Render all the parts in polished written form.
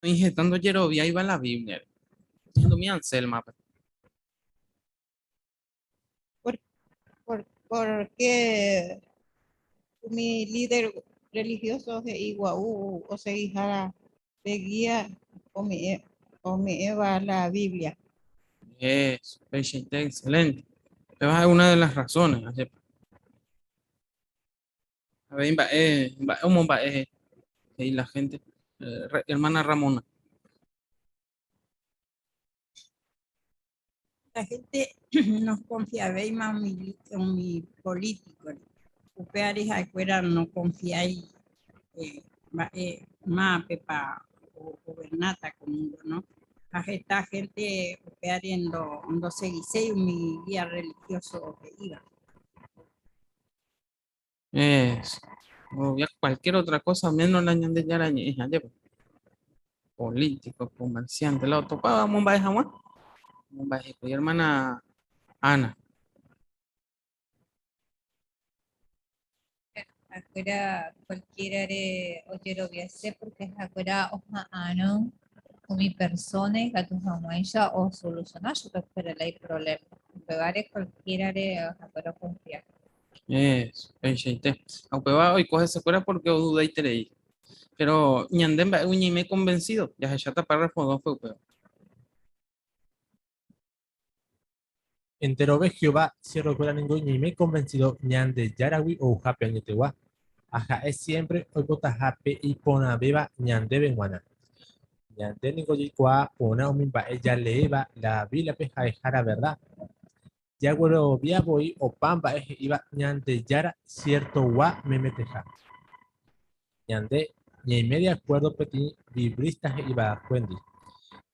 Oĩ heta ndojeroviáiva la Bíbliare. Ehendumi Anselma-pe. Pórke umi líder religioso he'i gua'u osegiha pe gía ome'ẽva la Biblia. Eso, peichaite, excelente. Péva ha'e una de las razones, ajépa. Avei mba'e, mba'e omomba'e he'i la gente. Hermana Ramona. La gente nokonfiavéima umi polítikore. Upévare ha'ekuéra nokonfiái mba'e mávapepa ogovernáta ko múndo, no? Ha heta hénte upévare ndosegiséi umi gía rrelihióso he'íva. Es, o ya cualquier otra cosa menos la Ñandejára ñe'ẽ, ajépa. Político, comerciante, la otopaba momba'e hag̃ua. Momba'e hikuái, hermana Ana. Ha'ekuéra cualquiera-re ojeroviase porque ha'ekuéra oha'arõ umi persona ikatu hag̃uáicha osoluciona chupekuéra la iproblema. Upévare cualquiera-re ha'ekuéra okonfia. Eso, peichaite. Ha upéva oiko hesekuéra porque odudaiterei. Pero ñande mba'égui ñaime convencido, jahecháta párrafo 2-pe upéva. Enterove Jehová siervokuéra ningo ñaime konvensido Ñandejáragui ouha pe añetegua, ha ha'e siémpre oipotaha pe iporãvéva ñandéve g̃uarã. Ñande ningo jaikuaa porã umi mba'e jaleéva la Bíbliape ha'eha la verda. Jaguerovia voi opa mba'e he'íva Ñandejára siertogua memeteha. Ñande ñaime de akuérdo peteĩ biblista he'iva'ekuéndi,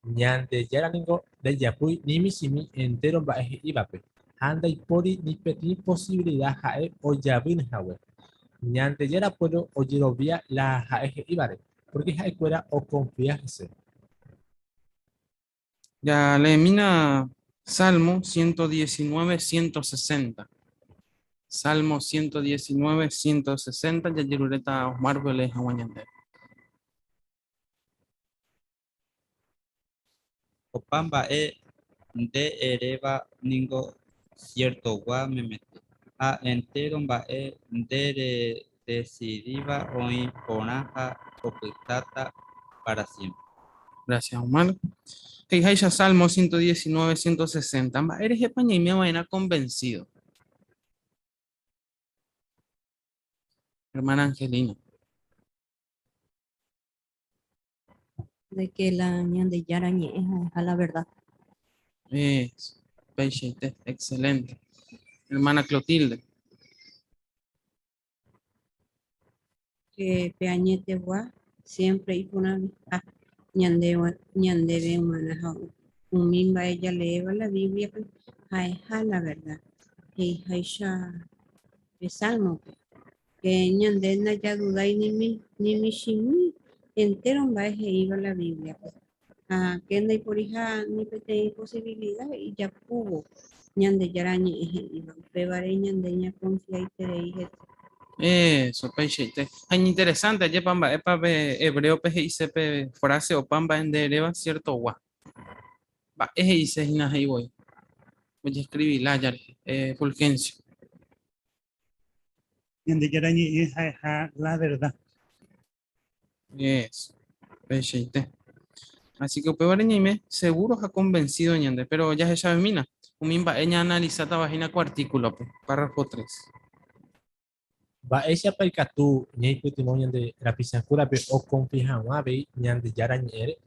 Ñandejára ningo ndaijapúi ni michĩmi entéro mba'e he'ívape, ha ndaipóri ni peteĩ posivilida ha'e ojavýne hague. Ñandejára puévlo ojerovia la ha'e he'ívare, pórke ha'ekuéra okonfia hese. Ya leemina Salmo 119, 160. Salmo 119, 160, jajeruréta Osmar-pe olee hag̃ua ñandéve. Opa mba'e nde eréva ningo siertogua memete, ha entéro mba'e nde redesidíva oĩ porã ha opytáta pára siémpre. Gracias, Omar. He'iháicha Salmo 119, 160, mba'e rehepa ñaime va'erã convencido? Hermana Angelina. De que la Ñandejára ñe'ẽ ha'eha la verdad. Eso, peichaite, excelente. Hermana Clotilde. Que pe añetegua siempre iporãveha ñandéve g̃uarã ha umi mba'e jaleéva la Biblia-pe ha'eha la verdad, he'iháicha pe Salmo-pe. Que ñande ndajadudái ni michĩmi entéro mba'e he'íva la Biblia-pe. Ha ke ndaiporiha ni peteĩ posibilida ijapúvo Ñandejára Ñe'ẽ he'íva, upévare ñande ñakonfiaiterei hese. Eso, peichaite. Ha iñinteresante, ajépa mba'épa pe hebréope he'ise pe frase opa mba'e nde eréva siertogua. Mba'e he'ise hína he'i voi. Ojescribi lája rehe. Eh, Fulgencio. Ñandejára Ñe'ẽ ha'eha la verdad. Eso, peichaite. Así que upévare ñaime seguro ha convencido ñande, pero jahechavemína umi mba'e ñaanalizátava hína ko artículo-pe, párrafo 3. Mba'éichapa ikatu ñaipytyvõ ñande rapichakuérape okonfia hag̃ua avei Ñandejára Ñe'ẽre?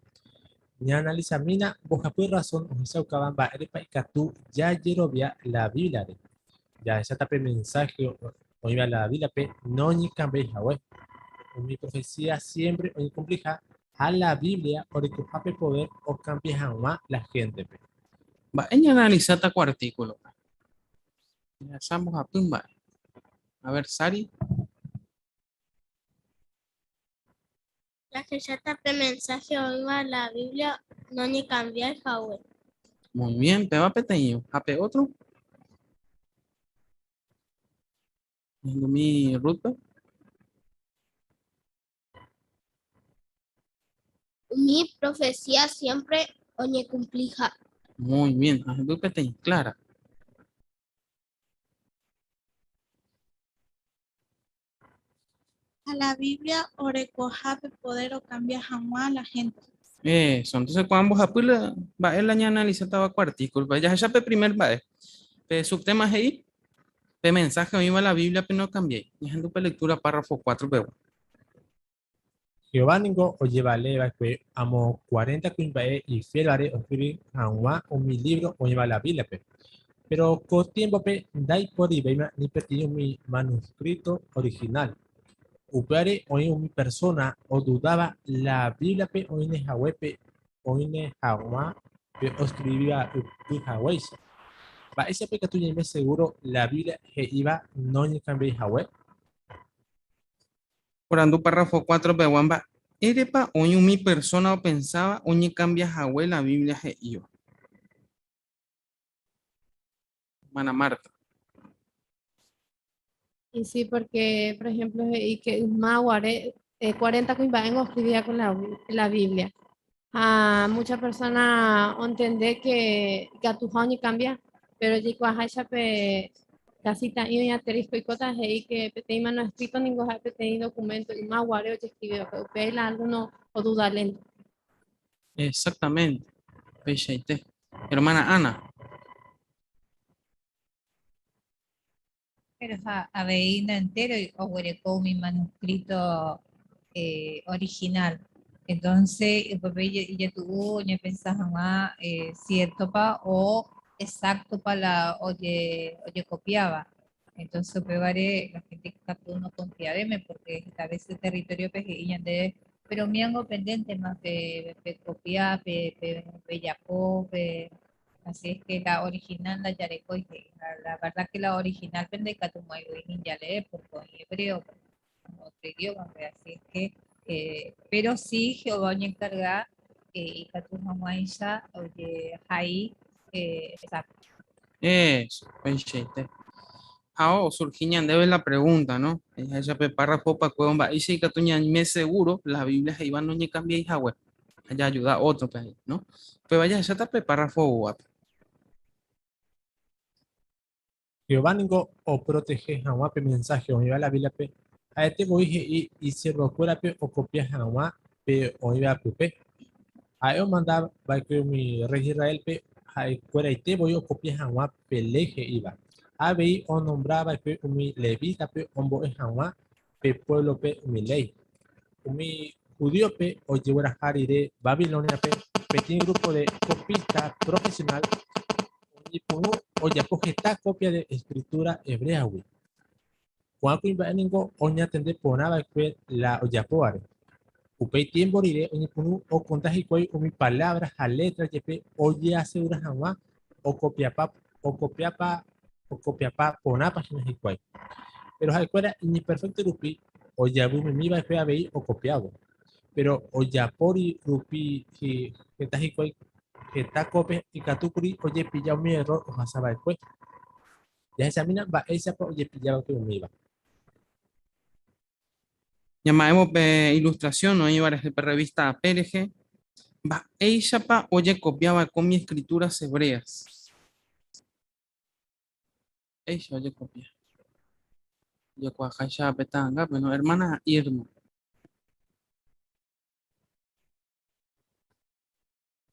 Ñaanalisamína mbohapy razón ohechaukáva mba'érepa ikatu jajerovia la Bíbliare. Jahecháta pe mensáhe oĩva la Bíbliape noñekambiái hague. Umi profesía siémpre oñekumpliha ha la Biblia orekoha pe podér okambia hag̃ua la héntepe. Mba'e ñaanalisáta ko artíkulope? Jahasa mbohapy mba'e. A ver, Sari. Jahecháta pe mensáhe oĩva la Biblia noñekambiái hague. Muy bien, péva peteĩ. Ha pe ótro? Ñahendumi Ruth-pe. Umi profecía siempre oñekumpliha. Muy bien, ahendu peteĩ Clara. Ha la Biblia orekoha pe poder okambia hag̃ua la hénte. Eso, entonces ko'ã mbohapy la mba'e la ñaanalisátava ko artículo-pe. Jahecha pe primer mba'e. Pe subtema he'i, Pe mensaje oĩva la Biblia-pe nokambiái. Ñahendu pe lectura párrafo 4 pegua. Jehová ningo ojevale va'ekue amo cuarenta kuimba'e ifiélvare oskrivi hag̃ua umi lívro oĩva la Bíbliape. Péro ko tiémpope ndaiporivéima ni peteĩ umi manuskríto orihinál. Upévare oĩ umi persóna odudáva la Bíbliape oĩne haguépe oĩne hag̃ua pe oskrivíva ypy haguéicha. Mba'éichapa ikatu ñaime segúro la Biblia he'íva noñekambiái hague? Porandu párrafo 4 pegua Mba'érepa oĩ umi persóna opensáva oñekambia hague la Biblia he'íva? Hermana Marta. Y sí, porque, por ejemplo, he'i que yma guare, 40 kuimba'éngo oscribía con la, la Biblia. Ha mucha persona ontende que ikatuha oñekambia, pero jaikuaaháicha pe casita oĩ asterisco oikóta he'i que peteĩ manuscrito ningo ha'e peteĩ documento yma guare ojescribiva, pe upéi la alguno oduda lento. Exactamente, peichaite. Hermana Ana. Pero ha avei naentéroi oguereko umi manuscrito original. Entonces, upépe ijetu'u oñepensa hag̃ua ciertopa o exactopa la ojekopiáva. Entonces, upévare la gente ikatu nokonfiavéme porque heta veces territorio-pe he'i ñandéve, pero umíango pendéntema pekopia, pejapo, pe Así es que la original la jarekói he'i. Ha la verdad que la original pe ndaikatumo'ãi voi ni jalee porque oĩ hebreo pe, en otro idioma pe, así es que eh, pero sí Jehová oñenkarga eh, ikatu hag̃uáicha ojehai eh, exacto. Eso, peichaite. Ha osurgi ñandéve la pregunta, no? Jahecha pe párrafo opakuévo mba'éicha ikatu ñaime seguro la Biblia he'íva noñekambiái hague. Ha jaajuda ótrope avei, no? Upéva jahecháta pe párrafo oúvape. Jehová ningo oprotehe hag̃ua pe mensáhe oĩva la Bíbliape, ha'ete voi he'i isiervokuérape okopia hag̃ua pe oĩva pype. Ha'e omanda va'ekue umi rréi Israélpe ha'ekueraite voi okopia hag̃ua pe léi he'íva. Ha avei onombra va'ekue umi levítape ombo'e hag̃ua pe puévlope umi léi. Umi judíope ojegueraha rire Babilóniape, peteĩ grúpo de kopísta profesionál oñepyrũ ojapo heta kópia de Escritura Hebréagui. Ko'ã kuimba'e ningo oñatende porã va'ekue la ojapóvare. Upéi tiémpo rire oñepyrũ okonta hikuái umi palávra ha létra jepe ojeasegura hag̃ua okopiapa okopiapa okopiapa porãpa hína hikuái. Péro ha'ekuéra iñimperfékto rupi ojavy mimi va'ekue avei okopiávo. Péro ojapóri rupi heta hikuái heta kópia ikatu kuri ojepilla umi errór ohasa va'ekue. Jahechamína mba'éichapa ojepilla va'ekue umíva. Ñama'ẽvo pe ilustrasión oĩva rehe pe revista ape rehe, mba'éichapa ojekopia va'ekue umi Escrituras Hebreas? Mba'éicha ojekopia? Ojekuaaháicha pe ta'angápe, no? Hermana Irma.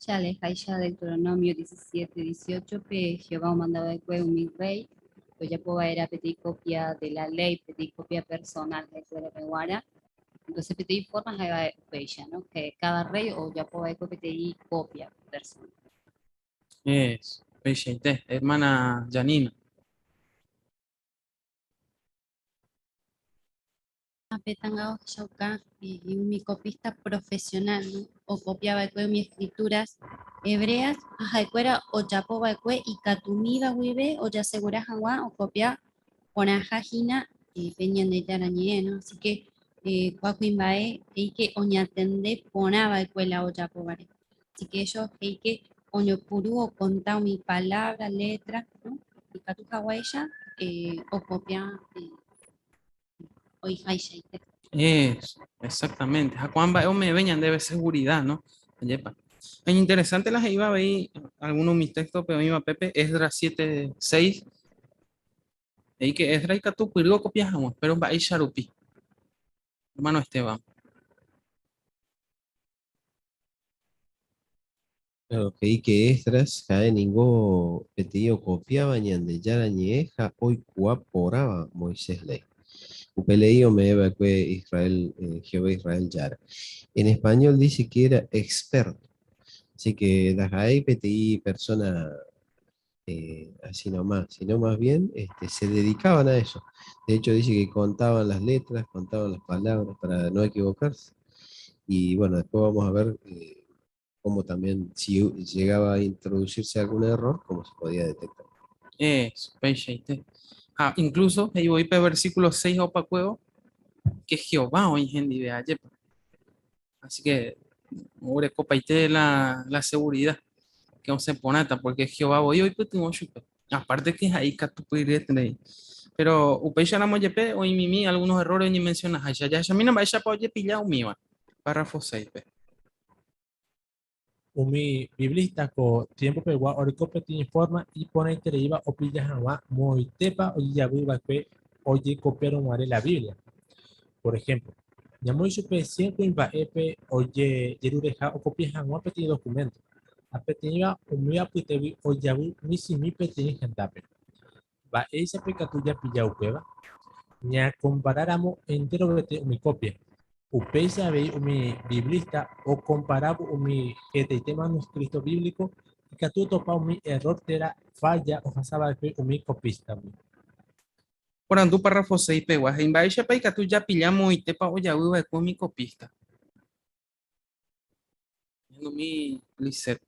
Chale, háicha Deuteronomio 17, 18 pe Jehová omanda va'ekue umi rréi ojapo va'erã peteĩ copia de la ley, peteĩ copia personal ha'ekuérape g̃uarã. Entonces peteĩ forma ha'éva upéicha, ¿no? Que cada rey ojapo va'ekue peteĩ copia personal. Eso, upeichaite. Hermana Janina. Pe tanga ohechauka umi copista profesional, ¿no? Okopia va'ekue umi escrituras hebreas ha ha'ekuéra ojapo va'ekue ikatumíva guive ojasegura hag̃ua okopia porãha hína pe Ñandejára Ñe'ẽ, ¿no? Así que kua kuimba'e he'i que oñatende porã va'ekue la ojapóvare. Así que ellos he'i que oñopuru okonta umi palabra, letra, ¿no? Ikatu haguáicha okopia oĩhaichaite. Eso, exactamente. Ha ko'ã mba'e ome'ẽve ñandéve seguridad, no? Ajépa. Ha iñinteresante la he'íva avei alguno umi texto-pe oĩva pépe, Esdras 7, 6, he'i que Esdras ikatupyry okopia hag̃ua, pero mba'éicha rupi. Hermano Esteban. Claro, he'i que Esdras ha'e ningo peteĩ okopiáva Ñandejára ñe'ẽ ha oikuaa porãva Moisés léi. Upe léi ome'ẽ va'ekue Israel, Jehová Israel Jára. En español dice que era experto. Así que ndaha'éi peteĩ persona así nomás, sino más bien este, se dedicaban a eso. De hecho dice que contaban las letras, contaban las palabras para no equivocarse. Y bueno, después vamos a ver eh, cómo también, si llegaba a introducirse algún error, cómo se podía detectar. Eso, peichaite. Ha, incluso, he'i voi pe versículo 6 opakuévo, que Jehová oĩ hendive ajépa. Así que orekopaite la, la seguridad que osẽ porãta, porque Jehová voi oipytyvõ chupe. Aparte que ha'e ikatupyryeterei. Pero upéicharamo jepe oĩmimi algunos errores oñemencionaháicha. Jahechamína mba'éichapa ojepilla umíva. Párrafo 6-pe. Umi biblista ko tiempo pegua oreko peteĩ forma iporãitereíva opilla hag̃ua moõitépa ojejavy va'ekue ojekopiárõ guare la Biblia. Por ejemplo, ñamoĩ chupe cien kuimba'épe ojejerureha okopia hag̃ua peteĩ documento, ha peteĩva umi apytégui ojavy michĩmi peteĩ hendápe. Mba'éichapa ikatu japilla upéva? Ñakomparáramo enterovete umi kópia. Upéicha avei umi biblista okomparávo umi hetaite manuscrito bíblico ikatu otopa umi errór térã fálla ohasa va'ekue umi kopístagui. Porandu párrafo 6 pegua he'i mba'éichapa ikatu japilla moõitépa ojavy va'ekue umi kopísta. Ñandumi Lisette.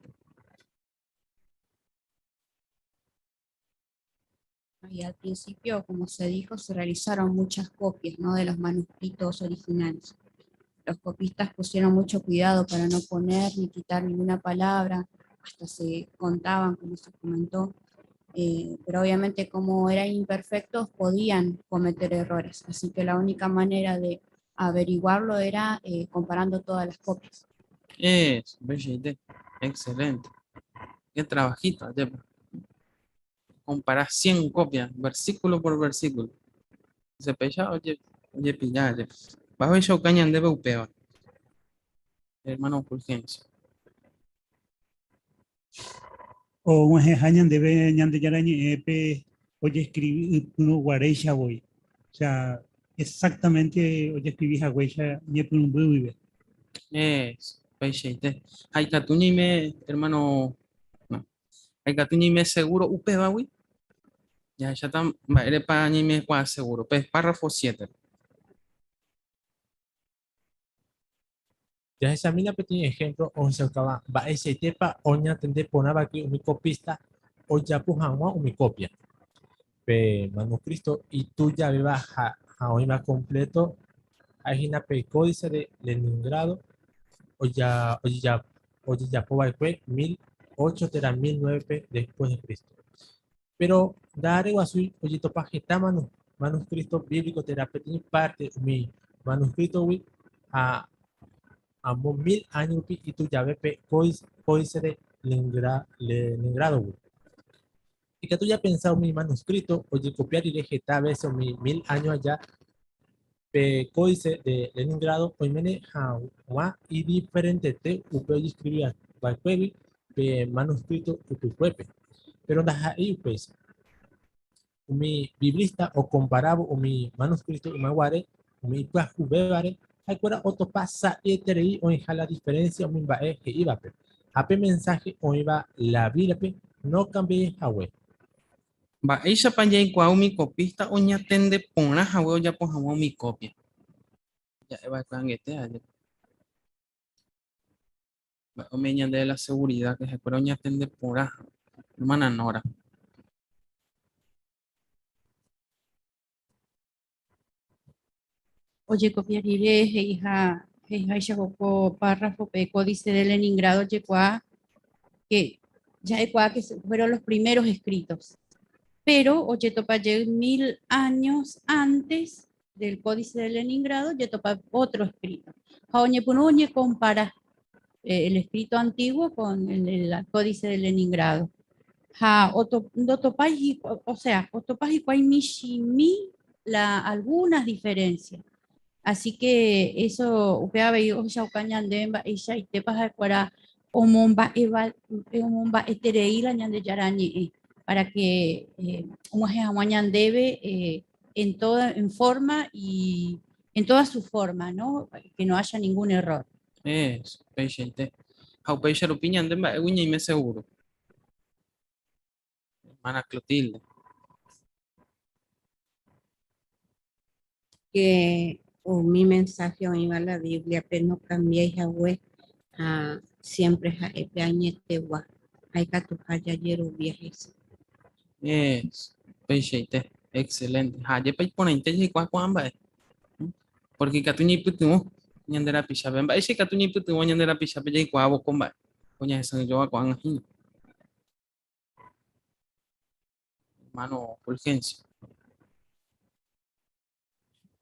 Y al principio, como se dijo, se realizaron muchas copias, ¿no? de los manuscritos originales. Los copistas pusieron mucho cuidado para no poner ni quitar ninguna palabra, hasta se contaban, como se comentó, eh, pero obviamente como eran imperfectos podían cometer errores, así que la única manera de averiguarlo era eh, comparando todas las copias. Eso, bello, excelente. Qué trabajito, ajépa. Comparar 100 copias, versículo por versículo. Se pecha oye, oye pilla, oye. Bajo eso cañan debe upéva. Hermano Fulgencio. Og̃uahẽha ñandéve Ñandejára Ñe'ẽ pe ojeskrivi ypyrũ guaréicha voi. O sea, exactamente ojeskrivi haguéicha ñepyrũmby guive. Eso, peichaite. Ha ikatu ñaime, hermano, no. Ha ikatu ñaime seguro upévagui. Jahecháta mba'érepa ñaimekuaa seguro. Pe párrafo 7. Jahechamína peteĩ ehémplo ohechaukáva mba'eichaitépa oñatende porã va'ekue umi kopísta ojapo hag̃ua umi kópia. Pe manuscrito itujavéva ha oĩva kompléto ha'e hína pe Códice de Leningrado ojejapo va'ekue 1008 térã 1009-pe después de Cristo. Péro nda'areguasúi ojetopa heta manuscrito bíblico térã peteĩ párte umi manuscrito-gui ha amo mil áño rupi itujave pe Códice de Leningrado-gui. Ikatu ñapensa umi manuscrito ojekopia rire heta vése umi mil áño aja pe Códice de Leningrado oiméne hag̃ua idiferentete upe ojeskrivi va'ekuégui pe manuscrito ypykuépe. Péro ndaha'éi upéicha. Umi biblista okomparávo umi manuscrito yma guare umi ipyahuvévare, ha'ekuéra otopa sa'ieterei oĩha la diferénsia umi mba'e he'ívape, ha pe mensáhe oĩva la Bíbliape nokambiái hague. Mba'éichapa jaikuaa umi kopísta oñatende porã hague ojapo hag̃ua umi kópia? Ja'e va'ekue angete aje. Mba'e ome'ẽ ñandéve la seguridad que ha'ekuéra oñatende porã. Hermana Nora. Ojekopia rire he'iha he'iháicha ko párrafo pe Códice de Leningrado ojekuaa que ja'ekuaa que fueron los primeros escritos. Pero ojetopa jey mil años antes. Del Códice de Leningrado jetopa otro escrito. Ha oñepyrũ oñekompara el escrito antiguo con el Códice de Leningrado. Ha ndotopái, o sea, otopa hikuái michĩmi la algunas diferencias. Así que eso upéva avei ohechauka ñande mba'eichaitépa ha'ekuéra omomba'eva omomba'eterei la Ñandejára ñe'ẽ para que og̃uahẽ hag̃ua ñandéve en toda en forma y en toda su forma, ¿no? Que no haya ningún error. Eso, upeichaite. Ha upéicha rupi ñande mba'égui ñaime seguro. Hermana Clotilde. Que umi mensaje oĩva la Biblia-pe nokambiái hague ha siempre ha'e pe añetegua ha ikatuha jajerovia hese. Eso, upeichaite. Excelente. Ha ajépa iporãite jaikuaa ko'ã mba'e. Porque ikatu ñaipytyvõ ñande rapichápe. Mba'éicha ikatu ñaipytyvõ ñande rapichápe jaikuaávo ko mba'e ko ñahesa'ỹijóva ko'ág̃a hína. Hermano Fulgencio.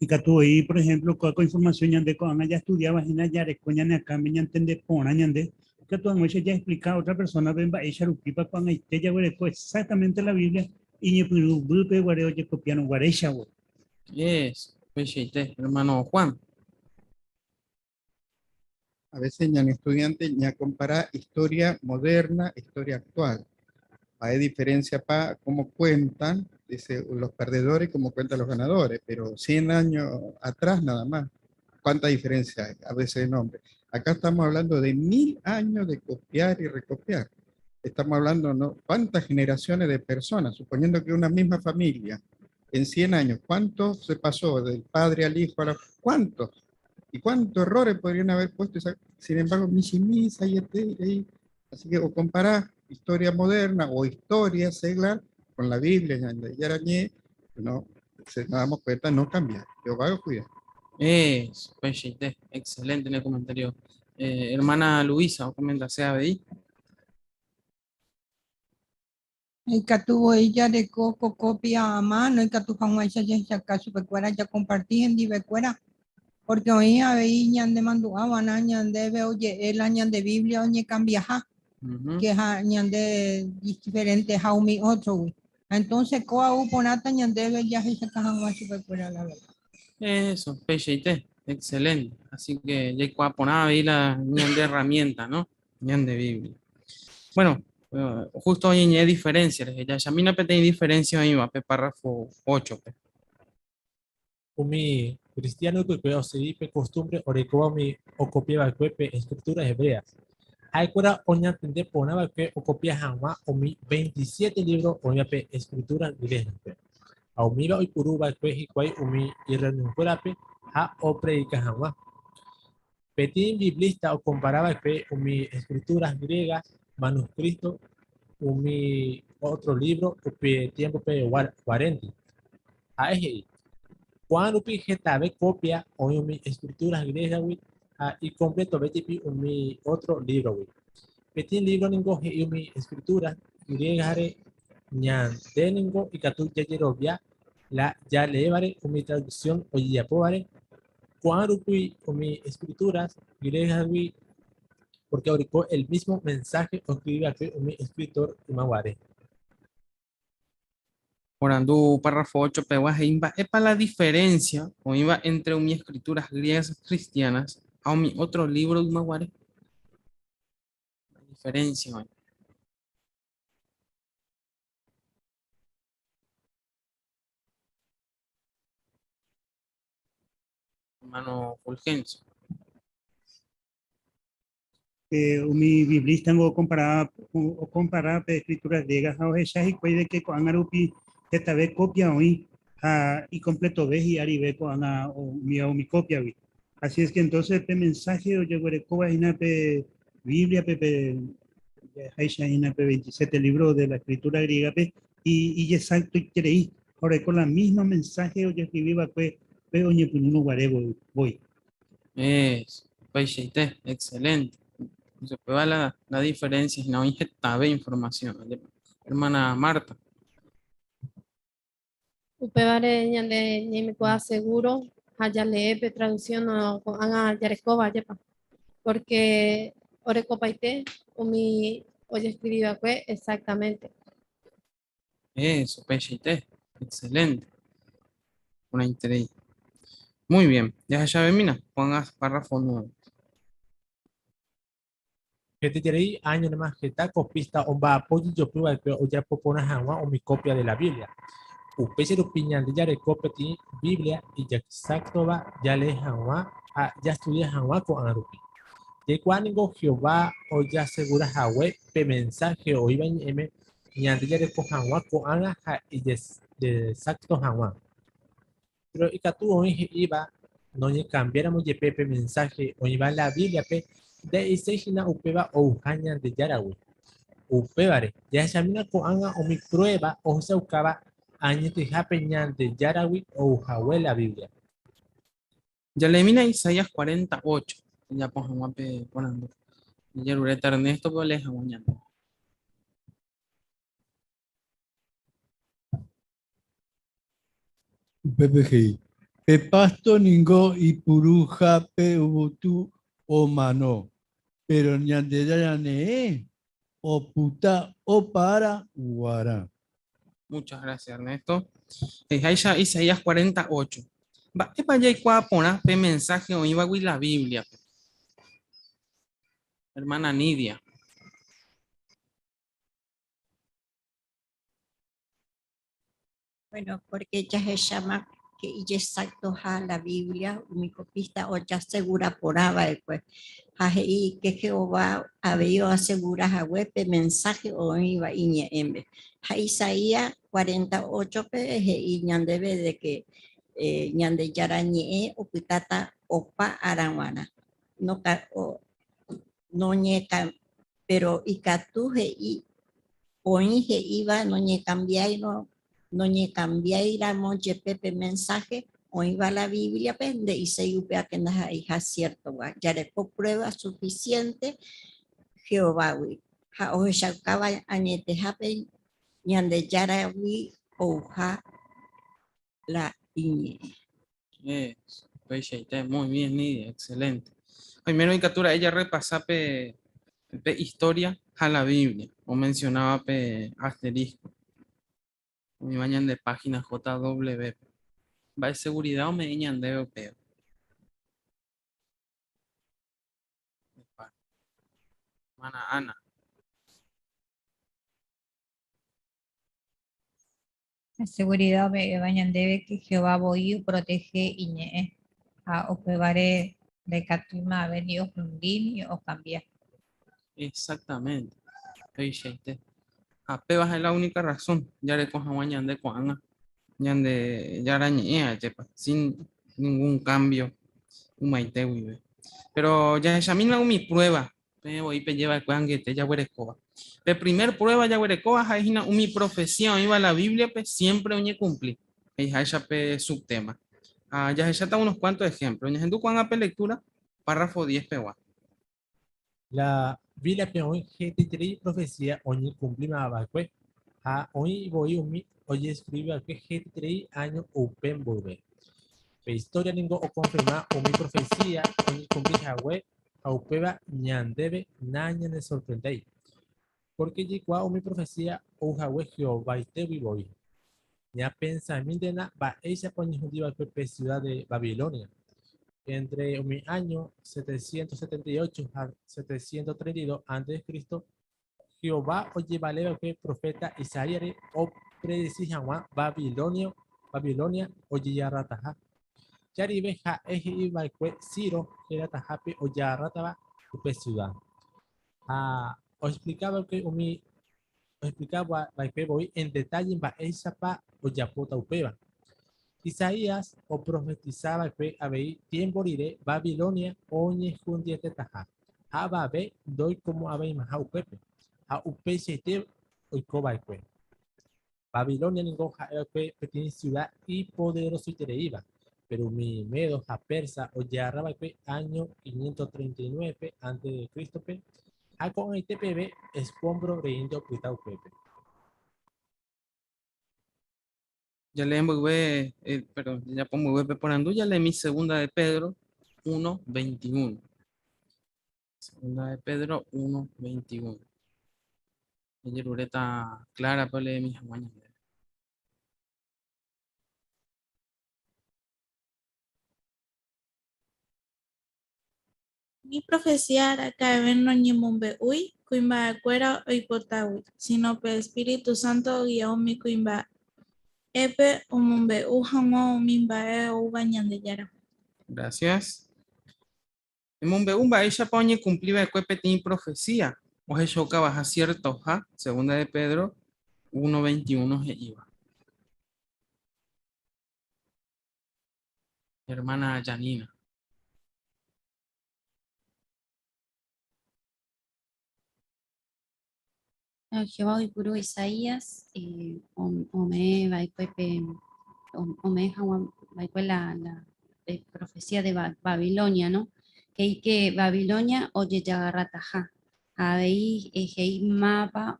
Ikatu voi, por ejemplo, kóa ko información ñande ko'ág̃a jaestudiáva hína jareko ñane akãme ñantende porã ñande, ikatu hag̃uáicha jaexplica otra persona-pe mba'éicha rupípa ko'ag̃aite jaguereko exactamente la Biblia iñepyrũmbýpe guare ojekopiárõ guaréicha voi. Eso, upeichaite, hermano Juan. A veces ñane estudiante ña compara historia moderna, historia actual. Hay diferencia para cómo cuentan, dice, los perdedores y cómo cuentan los ganadores, pero 100 años atrás nada más. ¿Cuánta diferencia hay? A veces de nombre. Acá estamos hablando de 1000 años de copiar y recopiar. Estamos hablando, ¿no? ¿Cuántas generaciones de personas? Suponiendo que una misma familia, en 100 años, ¿cuánto se pasó del padre al hijo? A la, ¿cuántos? ¿Y cuántos errores podrían haber puesto? Sin embargo, misa y ahí. Así que o comparar historia moderna o historia seglar con la Biblia, Yarañé, no, se nos damos cuenta, no cambia. Yo hago cuidado. Eso, excelente en el comentario. Hermana Luisa, o comenta sea ahí. Ikatu voi jareko ko copia a mano, ikatu hag̃uáicha jahechauka chupekuéra jakomparti hendivekuéra, porque oĩ avei ñande mandu'ava'erã ñandéve oje'e la ñande Biblia oñekambiaha, que ha ñande diferente ha umi otro-gui. Entonces kóa ou porãta ñandéve jahechauka hag̃ua chupekuéra la verdad. Eso, peichaite, excelente. Así que jaikuaa porã avei la ñande herramienta, ¿no? Ñande Biblia. Bueno, justo hoy en diferencia, jahechamína peteĩ diferencia oĩva pe párrafo 8-pe. Umi cristiano ypykue osegi pe costumbre orekóva umi okopia va'ekue pe Escrituras Hebreas. Ha'ekuéra oñatende porã va'ekue okopia hag̃ua umi 27 lívro oĩva pe Escrituras Griegas-pe. Ha umíva oipuru va'ekue hikuái umi irreunionkuérape ha opredika hag̃ua. Peteĩ biblista okompara va'ekue umi Escrituras Griegas manuscrito umi ótro lívro upe tiémpope guarénte. Ha'e he'i, Ko'ã rupi hetave kópia oĩ umi Escrituras Griegas-gui ha ikompletove jepi umi ótro lívrogui. Peteĩ lívro ningo he'i umi Escrituras Griegas-re ñande ningo ikatu jajerovia la jaleévare umi traduksión ojejapóvare ko'ã rupi umi Escrituras Griegas-gui porque oreko el mismo mensaje oskrivi va'ekue umi eskritór yma guare. Porandu párrafo 8 pegua he'i mba'épa la diferencia oĩva entre umi Escrituras Griegas Cristianas ha umi otro libro yma guare. La diferencia oĩ. Hermano Fulgencio. Umi biblista ningo okompara pe Escrituras Griegas ha ohecha hikuái de que ko'ág̃a rupi hetave copia oĩ ha ikompletove hi'arive ko'ág̃a umíva umi copia-gui. Así es que entonces pe mensaje ojeguerekóva hína pe Biblia-pe pe ja'eháicha hína pe 27 libro de la Escritura Griega-pe ijexactoiterei ha oreko la misma mensaje ojescribi va'ekue pe oñepyrũrõ guare voi. Eso, upeichaite, excelente. Entonces, upéva la, la diferencia, hína oĩ hetave información. Hermana Marta. Upévare ñande ñaimekuaa seguro ha jalee pe traducción ko'ág̃a jarekóva, ajépa? Porque orekopaite umi ojescribi va'ekue exactamente. Eso, peichaite. Excelente. Porãiterei. Muy bien. Jahechavemína ko'ág̃a párrafo 9. Hetaiterei áñorema heta kopista omba'apo jejopy va'ekue ojapo porã hag̃ua umi kópia de la Biblia. Upéicha rupi ñande jareko peteĩ Biblia ijexáktova jalee hag̃ua ha jastudia hag̃ua ko'ág̃a rupi. Jaikuaa ningo Jehová ojasegura hague pe mensáhe oĩva Iñe'ẽme ñande jareko hag̃ua ko'ág̃a ha ijexákto hag̃ua. Péro ikatu oĩ he'íva noñekambiáramo jepe pe mensáhe oĩva la Bíbliape, nde'iséi hína upéva ouha Ñandejáragui. Upévare, jahechamína ko'ág̃a umi pruéva ohechaukáva añetehápe Ñandejáragui ouhague la Biblia. Jaleemína Isaías 48, ojapo hag̃ua pe porandu. Jajeruréta Ernesto-pe olee hag̃ua ñandéve. Upépe he'i, Pe pásto ningo ipuruha pe yvytu omano, péro Ñandejára Ñe'ẽ opyta opa ára guarã. Muchas gracias, Ernesto. He'iháicha Isaías 48. Mba'épa jaikuaa porã pe mensaje oĩvagui la Bíbliape? Hermana Nidia. Bueno, porque jahecháma que ijexactoha la Biblia, umi copista ojasegura porã va'ekue. Ha he'i que Jehová avei oasegura hague pe mensaje oĩva iñe'ẽme. Ha Isaías 48-pe he'i ñandéve de que eh, Ñandejára ñe'ẽ opytáta opa ára g̃uarã. No, noñeka, Péro ikatu he'i oĩ he'íva noñekambiáirõ noñekambiáiramo jepe pe mensáhe oĩva la Bíbliape, nde'iséi upéva ke ndaha'eiha siértogua. Jareko pruéva sufisiénte Jehovágui ha ohechaukáva añetehápe Ñandejáragui ouha la iñe'ẽ. Eso, upeichaite, muy bien, Nidia, excelente. Oimérõ ikatu ra'e jarrepasa pe, pe historia ha la Biblia, omencionaba pe asterisco. Oĩva ñande página JW. Mba'e seguridad ome'ẽ ñandéve upéva. Hermana Ana. La seguridad ome'ẽva ñandéve que Jehová voi oprotehe iñe'ẽ ha upévare ndaikatúima ave ni ohundi ni okambia. Exactamente, peichaite. Ha péva ha'e la única razón jareko hag̃ua ñande ko'ág̃a ñande Jára ñe'ẽ ajépa, sin ningún cambio ymaite guive. Pero jahechamína umi prueba Peẽ voi peje va'ekue angete jaguerekóva. Pe primer prueba jaguerekóva ha'e hína umi profecía oĩva la Bíbliape siempre oñekumpli, he'iháicha pe subtema. Ha jahecháta unos cuantos ejemplos. Ñahendu ko'ág̃a pe lectura, párrafo 10 pegua. La Bíbliape oĩ hetaiterei profecía oñekumplíma va'ekue, ha oĩ voi umi ojeskrivi va'ekue hetaiterei áño upe mboyve. Pe istória ningo okonfirma umi profesía oñekumpli hague ha upéva ñandéve nañanesorprendéi, pórke jaikuaa umi profesía ou hague Jehovaitégui voi. Ñapensamíntena mba'éichapa oñehundi va'ekue pe siuda de Babilonia. Éntre umi áño 778 ha 732 antes de Cristo, Jehová ojevale va'ekue proféta Isaíasre opredesi hag̃ua Babilonia, Babilonia ojejarrataha. Hi'arive ha'e he'i va'ekue Ciro hératahápe ojarrátava upe siuda. Ha oexplika va'ekue umi oexplika va'ekue voi en detalle mba'éichapa ojapóta upéva. Isaías oprofetisa va'ekue avei tiémpo rire Babilonia oñehundietetaha. Ha avave ndoikomo'ãveimaha upépe, ha upeichaite oiko va'ekue. Babilonia ningo ha'e va'ekue peteĩ siuda ipoderosoitereíva, péro umi medo ha persa ojearra va'ekue áño 539-pe ánte de Crístope, ha ko'ag̃aite peve eskómbro reínte opyta upépe. Jalee mboyve, perdón, jajapo mboyve pe porandu, jaleemi segunda de Pedro 1:21. Segunda de Pedro 1:21. Jajeruréta Clara-pe oleemi hag̃ua ñandéve. Umi profecía araka'eve noñemombe'úi kuimba'ekuéra oipotágui, sino pe Espíritu Santo ogia umi kuimba'épe omombe'u hag̃ua umi mba'e oúva Ñandejáragui. Gracias. Emombe'u mba'éichapa oñekumpli va'ekue peteĩ profecía ohechaukavaha ciertoha, Segunda de Pedro 1:21 he'íva. Hermana Janina. Jehová oipuru Isaías ome'ẽ va'ekue pe ome'ẽ hag̃ua va'ekue la la profecía de Babilonia, no? He'i que Babilonia ojejagarrataha ha avei he'i máva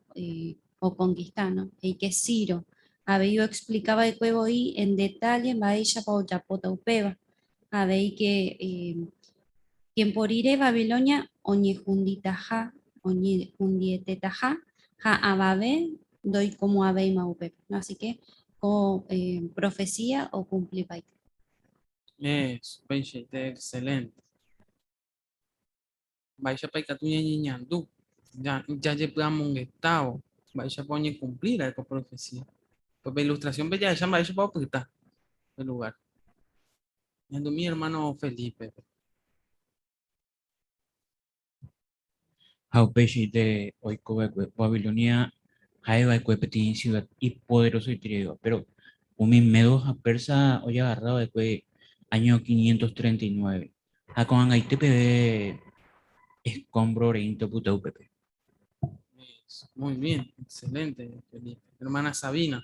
okonkista, no? He'i que Ciro avei oexplika va'ekue voi en detalle mba'éichapa ojapóta upéva. Avei ke tiempo rire Babilonia oñehunditaha, oñehundietetaha ha avave ndoikomo'ãvéima upépe. No? Así que ko profecía okumplipaite. Eso, upeichaite, excelente. Mba'éichapa ikatu ñañeñandu jajepy'amongetávo mba'éichapa oñekumplíra'e ko profecía. Pues pe ilustración-pe jahecha mba'éichapa opyta pe lugar. Ñandumi hermano Felipe-pe. Ha upeichaite oiko va'ekue Babilonia ha'e va'ekue peteĩ ciudad ipoderosoitereíva, péro umi medo ha persa ojagarra va'ekue áño 539, ha ko'ag̃aite peve escombro reínte opyta upépe. Muy bien, excelente, Felipe. Hermana Sabina.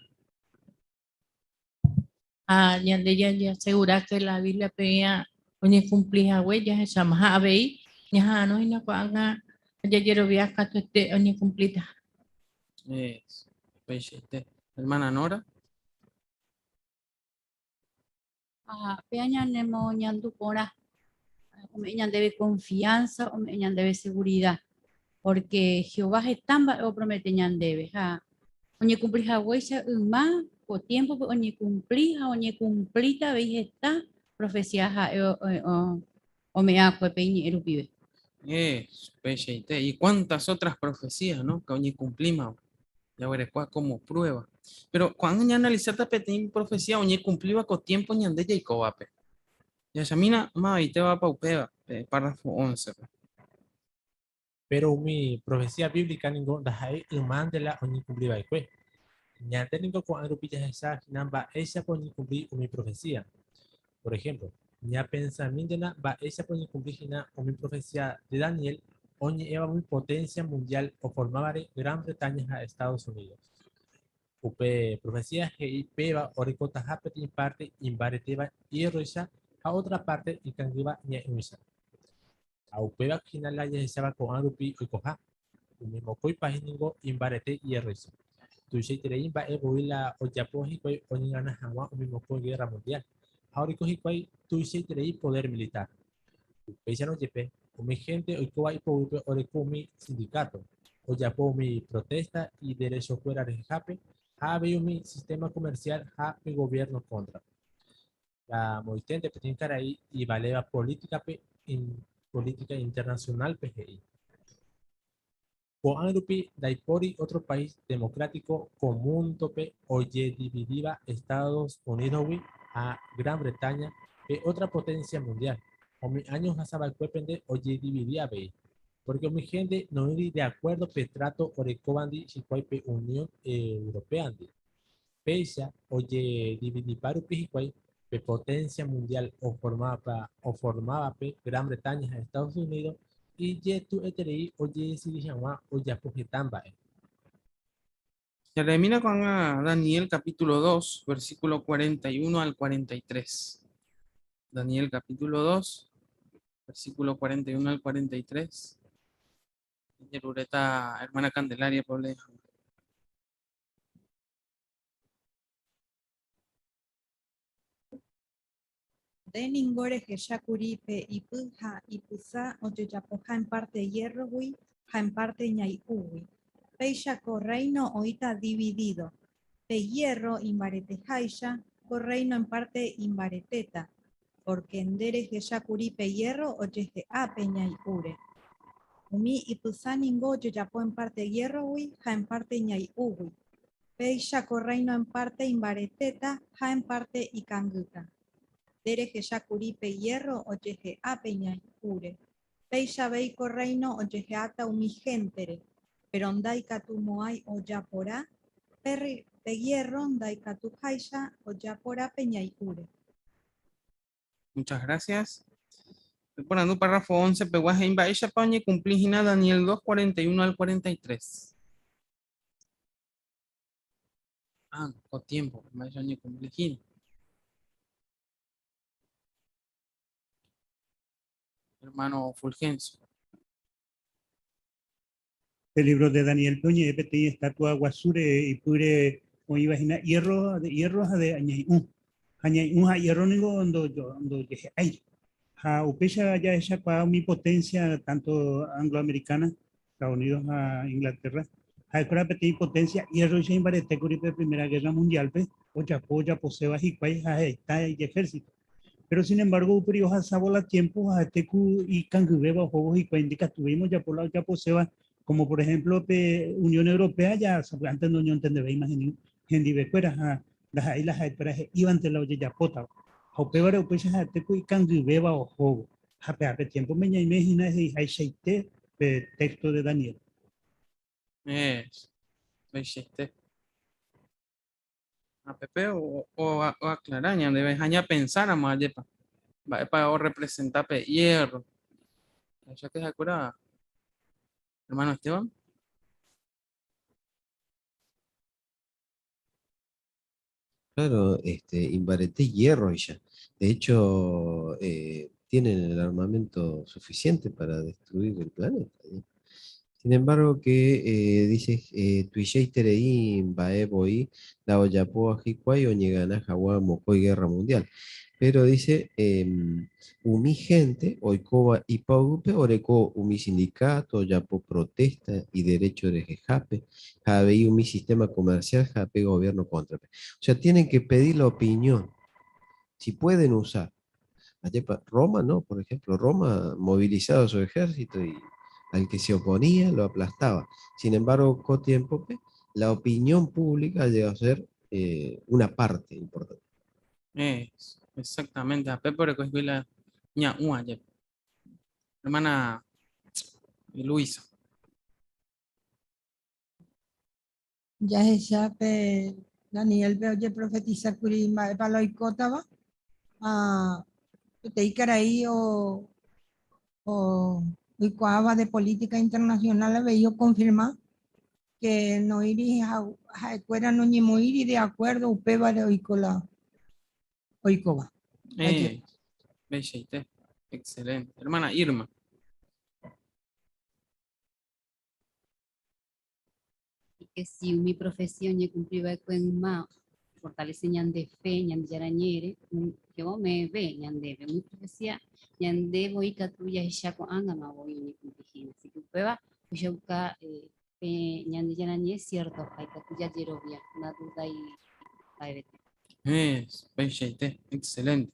Ha ñande jajeasegura ke la Biblia peẽ oñekumpli hague jahechamaha avei ñaha'arõ hína ko'ág̃a jajerovia katuete oñekumplitaha. Eso, upeichaite. Hermana Nora. Ha péa ñanemoñandu porã, ome'ẽ ñandéve confianza, ome'ẽ ñandéve seguridad, porque Jehová heta mba'e opromete ñandéve ha oñekumpli haguéicha yma ko tiémpope oñekumpli ha oñekumplíta avei heta profecía ha'e ome'ẽ va'ekue pe iñe'ẽ rupive. Upeichaite. Y cuántas otras profecías, ¿no? Que oñekumplíma jaguerekua como prueba. Pero ko'ág̃a ñaanalisáta peteĩ profecía oñekumplíva ko tiempo ñande jaikóvape. Jahechamína mavaitévapa upéva pe párrafo 11-pe. Péro umi profesía bíblica ningo ndaha'éi ymánte la oñekumpli va'ekue. Ñande ningo ko'ã rupi jahecha hína mba'éichapa oñekumpli umi profesía. Por ejemplo, ñapensamíntena mba'éichapa oñekumpli hína umi profesía de Daniel oñe'ẽva umi poténsia mundiál oformávare Gran Bretaña ha Estados Unidos. Upe profesía he'i péva orekotaha peteĩ párte imbaretéva iérroicha ha ótra párte ikangýva ñe'ẽicha. Ha upéva hína la jahecháva ko'ã rupi oikoha. Umi mokõi país ningo imbarete iérroicha. Tuichaiterei mba'e voi la ojapo hikuái oñegana hag̃ua umi mokõi gérra mundiál, ha oreko hikuái tuichaiterei podér militár. Upéicharõ jepe, umi hénte oikóva ipoguýpe oreko umi sindikáto, ojapo umi protésta iderechokuéra rehehápe ha avei umi sistéma komersiál ha pe goviérno kóntrape. La moiténte peteĩ karai ivaléva polítikape polítika internacional-pe he'i, Ko'ág̃a rupi ndaipóri ótro país democrático ko múndope ojedividíva Estados Unidos-gui ha Gran Bretaña pe ótra poténsia mundiál. Umi áño ohasava'ekuépente ojedividi avei, pórke umi hénte noĩri de akuérdo pe tráto orekóvandi hikuái pe Unión Européandi. Péicha ojedividipa rupi hikuái pe poténsia mundiál oformávape Gran Bretaña ha Estados Unidos ijetu'eterei ojedesidi hag̃ua ojapo heta mba'e. Jaleemína ko'ág̃a Daniel capítulo 2, versículo 41 al 43. Daniel capítulo 2, versículo 41 al 43. Jajeruréta hermana Candelaria-pe olee hag̃ua. Nde ningo rehecha kuri pe ipy ha ipysã ojejapoha en parte hierro-gui ha en parte ñai'ũgui. Péicha ko rréino oĩta dividido. Pe hierro imbareteháicha, ko rréino en parte imbaretéta, pórke nde rehecha kuri pe hierro ojehe'a pe ñai'ũre. Umi ipysã ningo ojejapo en parte hierro-gui ha en parte ñai'ũgui. Péicha ko rréino en parte imbaretéta ha en parte ikangýta. Nde rehecha kuri pe hierro ojehe'a pe ñai'ũre. Péicha avei ko rréino ojehe'áta umi héntere, péro ndaikatumo'ãi ojaporã pe hierro ndaikatuháicha ojaporã pe ñai'ũre. Muchas gracias. Porandu párrafo 11 pegua he'i mba'éichapa oñekumpli hína Daniel 2, 41 al 43. Ah, ko tiempo, mba'éicha oñekumpli hína. Hermano Fulgencio. Pe libro de Daniel-pe oñe'ẽ peteĩ estatua guasúre ipýre oĩva hína hierro, de hierro ha de ñai'ũ. Ha ñai'ũ ha hierro ningo ndojehe'ái. Ha upéicha jahechakuaa umi potencia tanto angloamericana, Estados Unidos ha Inglaterra, ha'ekuéra peteĩ potencia hierroicha imbaretékuri pe Primera Guerra Mundial-pe, ojapo ojaposéva hikuái ha heta ijejército. Pero sin embargo upéri ohasávo la tiempo ha'ete ku ikangyvéva ohóvo hikuái ndikatuvéima ojapo la ojaposéva, como por ejemplo pe Unión Europea ja sapy'ánte noñontendevéima hendivekuéra ha ndaha'éi la ha'ekuéra he'ívante la ojejapótava. Ha upévare upéicha ha'ete ku ikangyvéva ohóvo. Ha pe ápe tiempo-me ñaime hína he'ihaichaite pe texto de Daniel. Es, upeichaite. Ha pépe oaclara ñandéve ha ñapensáramo ajépa mba'épa orrepresenta pe hierro. Jahecha que ha'ekuéra, hermano Esteban. Claro, este, imbarete hierro-icha. De hecho, tienen el armamento suficiente para destruir el planeta, ¿no? Sin embargo, que dice, tuichaiterei mba'e voi la ojapóva hikuái oñegana hag̃ua mokõi guerra mundial. Pero dice, umi gente oikóva ipaguýpe oreko umi sindicato ojapo protesta iderecho rehehápe ha avei umi sistema comercial ha pe gobierno cóntrape. O sea, tienen que pedir la opinión, si pueden usar. Ajépa, Roma no, por ejemplo, Roma movilizaba su ejército y al que se oponía lo aplastaba. Sin embargo, con tiempo, la opinión pública llega a ser una parte importante. Es, exactamente. A Pepe recogió la ña ua, ya. Hermana Luisa. Jahecha pe Daniel-pe ojeprofetisákuri mba'épa la oikótava ha peteĩ karai oikuaáva de política internacional avei okonfirma que noĩri ha'ekuéra noñemoĩri de acuerdo upévare oiko la oikóva. Peichaite. Excelente. Hermana Irma. Que si umi profecía oñekumpli va'ekue yma fortalece ñande fe Ñandejára ñe'ẽre, Jehová ome'ẽve ñandéve umi profecía ñande voi katu jahecha ko'ág̃ama voi oñekumpli hína. Así que upéva ohechauka pe Ñandejára ñe'ẽ ciertoha ikatu jajerovia, ndadudái mba'evete. Es, peichaite, excelente.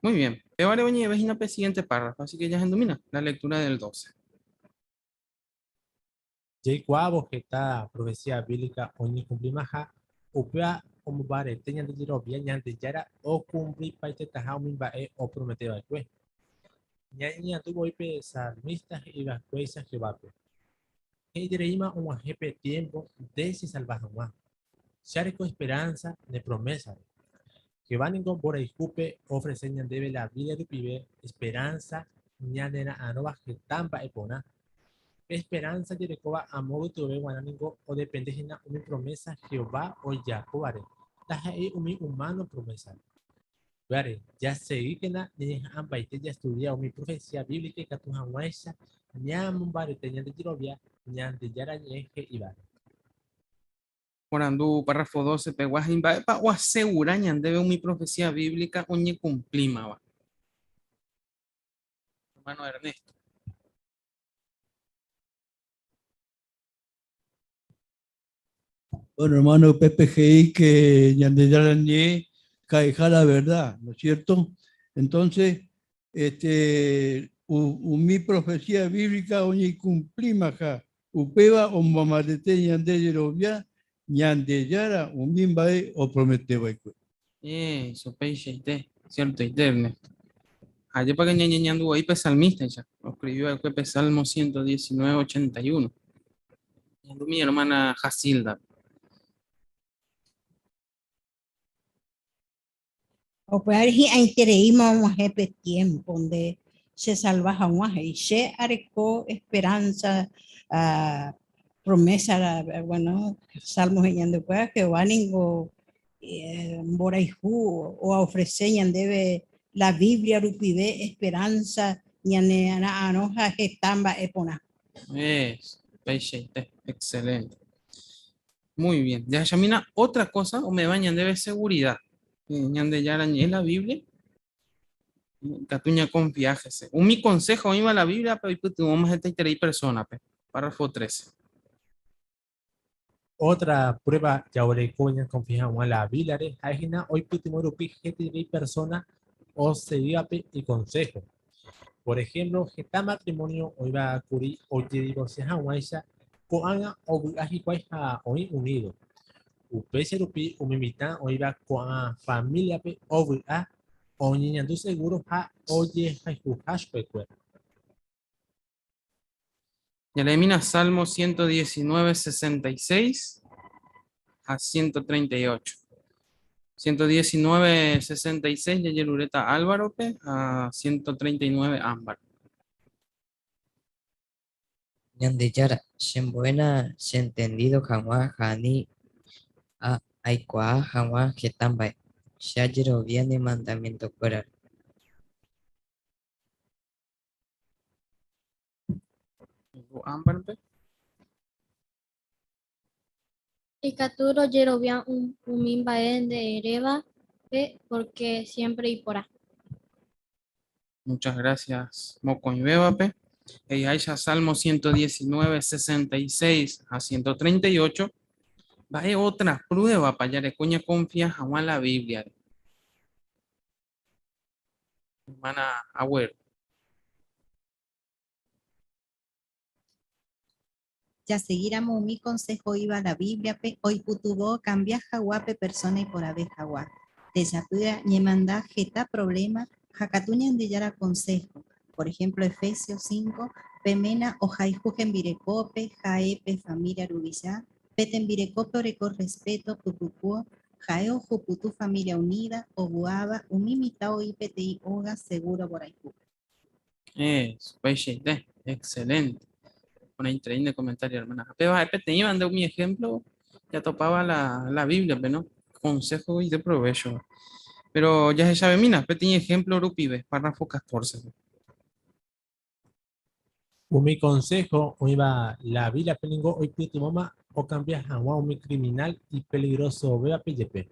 Muy bien. Pévare oñe'ẽve hína pe siguiente párrafo, así que jahendumína la lectura del 12. Jaikuaávo heta profecía bíblica oñekumplimaha, upéva omombarete ñande jerovia Ñandejára okumplipaitetaha umi mba'e opromete va'ekue. Ñañeñandu voi pe salmista he'iva'ekuéicha Jehovápe, He'itereíma og̃uahẽ pe tiémpo nde chesalva hag̃ua. Che areko esperánsa ne promésare. Jehová ningo mborayhúpe oofrese ñandéve la Biblia rupive esperánsa ñanera'arõva heta mba'e porã. Pe esperánsa jarekóva amo gotyove g̃uarã ningo odepende hína umi promésa Jehová ojapóvare, ndaha'éi umi umáno promésare. Upévare, jasegíkena ñañeha'ãmbaite jastudia umi profesía bíblica ikatu hag̃uáicha ñamombarete ñande jerovia Ñandejára Ñe'ẽ he'ívare. Porandu párrafo 12 pegua he'i mba'épa oasegura ñandéve umi profesía bíblica oñekumplímava. Hermano Ernesto. Bueno, hermano Pepe he'i que Ñandejára Ñe'ẽ ha'eha la verdad, ¿no es cierto? Entonces, este, umi profecía bíblica oñekumplímaha, upéva omombarete ñande jerovia Ñandejára umi mba'e oprometeva'ekue. Eso, peichaite, ciertoite, Ernesto. Ajépa que ñañeñandu ahí pe salmista ya. Escribió el pe Salmo 119, 81. Mi hermana Jasilda. Upévare hi'ãitereíma og̃uahẽ pe tiempo nde chesalva hag̃ua, he'i, Che areko esperanza promesa, bueno, Salmo he'i ñande upéva, Jehová ningo mborayhu oofrese ñandéve la Biblia rupive esperanza ñanera'arõ ha heta mba'e porã. Eso, peichaite, excelente. Muy bien. Jahechamína otra cosa ome'ẽva ñandéve seguridad. Ñandejára ñe'ẽ la Biblia. Ikatu ñaconfia hese. Umi consejo oĩva la Biblia-pe oipytyvõma hetaiterei persona-pe. Párrafo 13. Otra prueba jaguereko ñaconfia hag̃ua la Biblia-re ha'ehína oipytyvõ rupi hetaiterei persona oseguívape iconsejo. Por ejemplo, heta matrimonio oĩva kuri ojedivorcia hag̃uáicha ko'ág̃a ovy'a hikuái ha oĩ unido. Upéicha rupi umi mitã oĩva ko'ã familia-pe ovy'a, oñeñandu seguro ha ojehayhuha chupekuéra. Ñaleemína Salmo 119, 66 a 138. 119, 66 jajeruréta Álvarope ha 139 Ámbar. Ñandejára, chembo'éna cheentendido hag̃ua ha ani aikuaa hag̃ua heta mba'e. Che ajerovia ne mandamientokuérare. Ámbarpe. Ikatu rojerovia umi mba'e nde erévape pórke siémpre iporã. Muchas gracias, mokõivévape. He'iháicha Salmo 119, 66 ha 138, mba'e ótra pruébapa jareko ñakonfia hag̃ua la Bíbliare? Hermana Agüero. Jasegíramo umi konsého oĩva la Bíbliape oipytyvõ okambia hag̃ua pe persóna iporãve hag̃ua. Techapyrã ñemanda heta provléma ha katu Ñandejára konsého, por ehémplo Efesios 5, pe ména ohayhu hembirekópe, ha'e pe família ruvicha, pe tembirekópe oreko rrespéto pypuku, ha'e ohupyty família unída, ovy'áva, umi mitã oĩ peteĩ óga segúro vorayhúpe. Upeichaite, excelente. Porãiterei nde comentario, hermana. Ha péva ha'e peteĩva nde umi ejemplo jatopáva la, la Biblia-pe, no? Consejo ideprovéchova. Pero jahechavemína peteĩ ejemplo rupive, párrafo 14-pe. Umi consejo oĩva la Biblia-pe ningo oipytyvõma okambia hag̃ua umi criminal ipeligrosovévape jepe.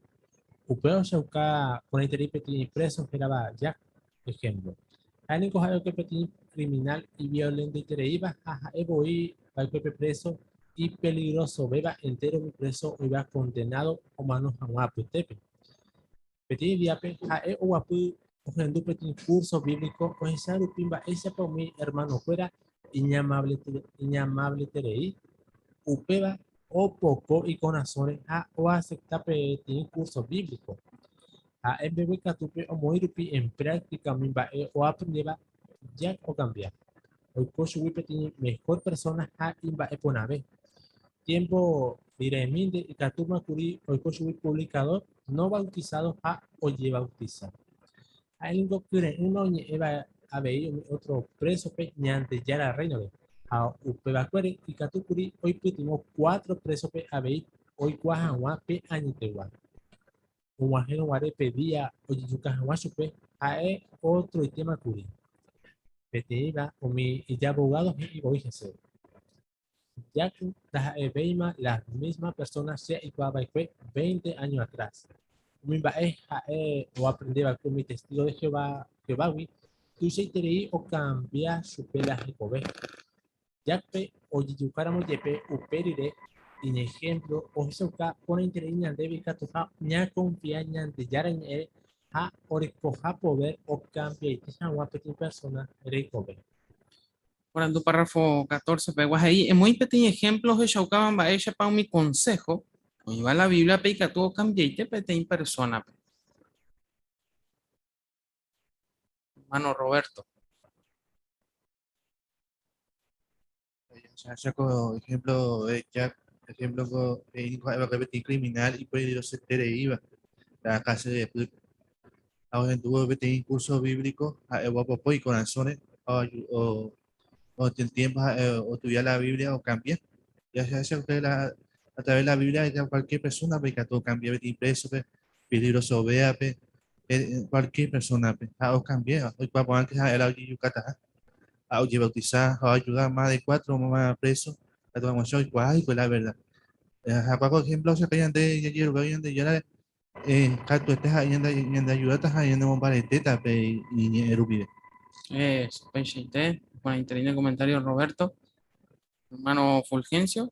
Upéva ohechauka porãiterei peteĩ preso hérava Jack ejemplo. Ha'e ningo ha'e oike peteĩ criminal iviolentoitereíva ha ha'e voi va'ekue pe preso ipeligrosovéva entéro umi preso oĩva condenado omano hag̃ua apytépe. Peteĩ díape, ha'e oguapy ohendu peteĩ kúrso bíblico ohecha rupi mba'éichapa umi ermanokuéra iñamavleterei, upéva opoko ikorasõre ha oasepta peteĩ kúrso bíblico. Ha'e mbeguekatúpe omoĩ rupi en práktika umi mba'e oaprendéva Jack okambia. Oiko chugui peteĩ mehór persóna ha imba'eporãve. Tiémpo riremínte ikatúma kuri oiko chugui puvlikadór no vautisádo ha ojevautisa. Ha'e ningo kyre'ỹme oñe'ẽva avei umi ótro présope Ñandejára Rréinore, ha upevakuére ikatu kuri oipytyvõ cuatro présope avei oikuaa hag̃ua pe añetegua. Og̃uahẽrõ guare pe día ojejuka hag̃ua chupe, ha'e otroitéma kuri. Peteĩva umi ijavogádo he'i voi hese, Jack ndaha'evéima la mísma persóna che aikuaa va'ekue veinte áño atrás. Umi mba'e ha'e oaprende va'ekue umi testígo de Jehovágui. Tuichaiterei okambia chupe la hekove. Jack-pe ojejukáramo jepe upe rire iñehémplo ohechauka porãiterei ñandéve ikatuha ñakonfia Ñandejára Ñe'ẽre ha orekoha poder okambiaite hag̃ua peteĩ persóna rekove. Porandu párrafo 14 pegua he'i, Emoĩ peteĩ ehémplo ohechaukáva mba'éichapa umi konsého oĩva la Bíbliape ikatu okambiaite peteĩ persónape. Hermano Roberto. Jahecha ko ejemplo de Jack, ejemplo ko he'i niko ha'éva peteĩ criminal ipeligrosoitereíva la cárcel de pýpe. Ha ohendúvo peteĩ curso bíblico ha'e oguapopo ikorasõre ha o, o el tiempo ha'e ostudia la Biblia okambia. Jahecha upe la, a través de la Biblia ya cualquier persona pe ikatu okambia peteĩ preso-pe, peligrosovéape, cualquier persona-pe. Ha okambia, oikuaa porãnte ha'e la ojejukataha. Ha ojebautiza ha oayuda más de cuatro más preso, katu hag̃uáicha oikuaa hikuái la verdad. Ha kua ko ejemplo osẽta ñande jajerovia Ñandejára katuete ha'e ñande ayudáta ha ñanemombaretéta pe iñe'ẽ rupive. Eso, peichaite. Iporãiterei ne comentario, Roberto. Hermano Fulgencio.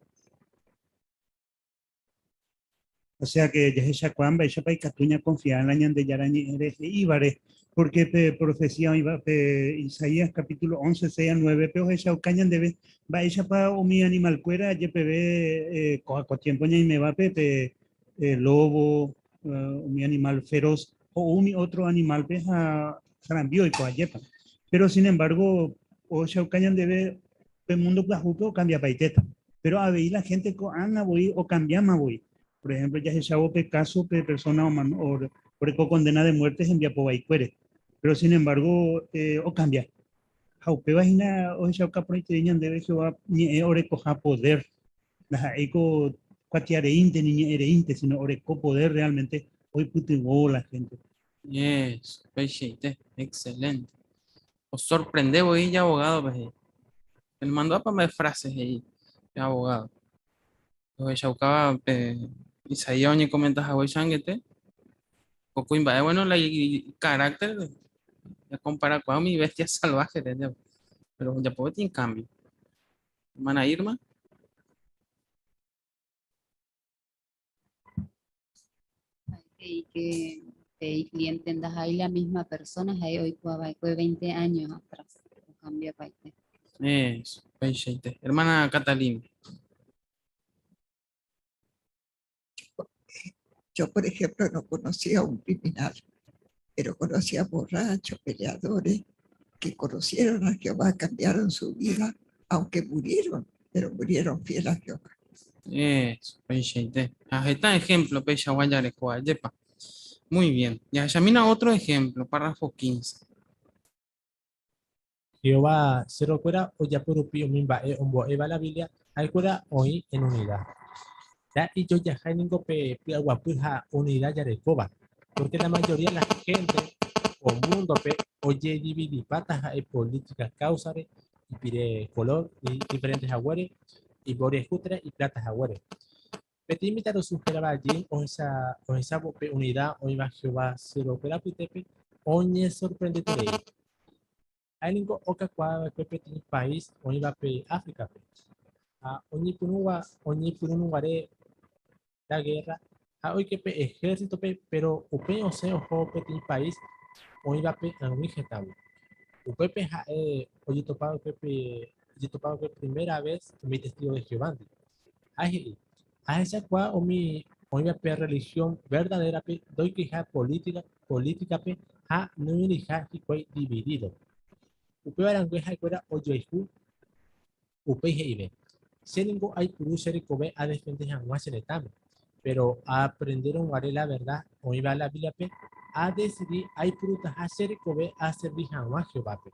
O sea que jahechakuaa mba'éichapa ikatu ñakonfia la Ñandejára Ñe'ẽre he'ívare, pórke pe profesía oĩva pe Isaías capítulo 11, 6 a 9-pe ohechauka ñandéve mba'éichapa umi animalkuéra jepeve ko'ã ko tiémpo ñaimevápe pe lóvo, umi animál feroz ho'u umi ótro animálpe ha sarambi oiko ajépa. Péro sin embargo ohechauka ñandéve Pe múndo pyahúpe okambiapaitéta. Péro avei la hénte ko'ág̃a voi okambiáma voi. Por ehémplo, jahechávo pe káso pe persóna oreko kondéna de muérte hembiapo vaikuére. Péro sin embargo okambia. Ha upéva hína ohechauka porãiterei ñandéve Jehová ñe'ẽ orekoha podér. Ndaha'éi ko kuatia reínte ni ñe'ẽ reínte, síno oreko podér realmente oipytyvõvo la héntepe. Yes, upeichaite, excelente. Osorprende voi ijavogádope he'i. Penemandu'ápa mba'e frase he'i pe abogado? Ohechaukáva pe Isaías oñekomenta haguéicha angete, ko kuimba'e, bueno, la carácter ñakomparakuaa umi bestia salvaje rehe, pero ojapo peteĩ cambio. Hermana Irma. He'i que pe cliente ndaha'éi la misma persona ha'e oikuaa va'ekue 20 años atrás, okambiapaite. Eso, peichaite. Hermana Catalina. Yo, por ejemplo, no conocía a un criminal, pero conocía a borrachos, peleadores, que conocieron a Jehová, cambiaron su vida, aunque murieron, pero murieron fieles a Jehová. Eso, peichaite. Ha heta ejemplo peichagua jareko, ajépa. Muy bien. Jahechamína otro ejemplo, párrafo 15. Jehová siervokuéra ojapo rupi umi mba'e ombo'éva la Biblia, ha'ekuéra oĩ en unida. Ja ijojahái ningo pe py'aguapy ha unida jarekóva, pórke la majoría la hénte ko múndope ojedividipáta ha'e polítika káusare, ipire kolór diferénte haguére, imboriahu térã ipláta haguére. Peteĩ mitãrusu hérava Jim ohechávo pe unida oĩva Jehová siervokuéra apytépe oñesorprendeterei. Ha'e ningo okakuaa va'ekue peteĩ país oĩva pe Áfricape. Ha oñepyrũva oñepyrũrõ guare la gérra, ha'e oike pe ehérsitope, péro upéi osẽ oho peteĩ país oĩvape ag̃ui hetãgui. Upépe ha'e ojetopa va'ekue pe ojetopa va'ekue primera ves umi testígo de Jehovándi. Ha he'i, Ahechakuaa umi oĩva pe rrelihión verdadérape ndoikeiha polítika polítikape ha noĩriha hikuái dividído. Upéva rangue ha'ekuéra ojoayhu Upéi he'ive, Che ningo aipuru che rekove adefende hag̃ua che retãme, péro aaprendérõ guare la verda oĩva la Bíbliape, adesidi aipurutaha che rekove aservi hag̃ua Jehovápe.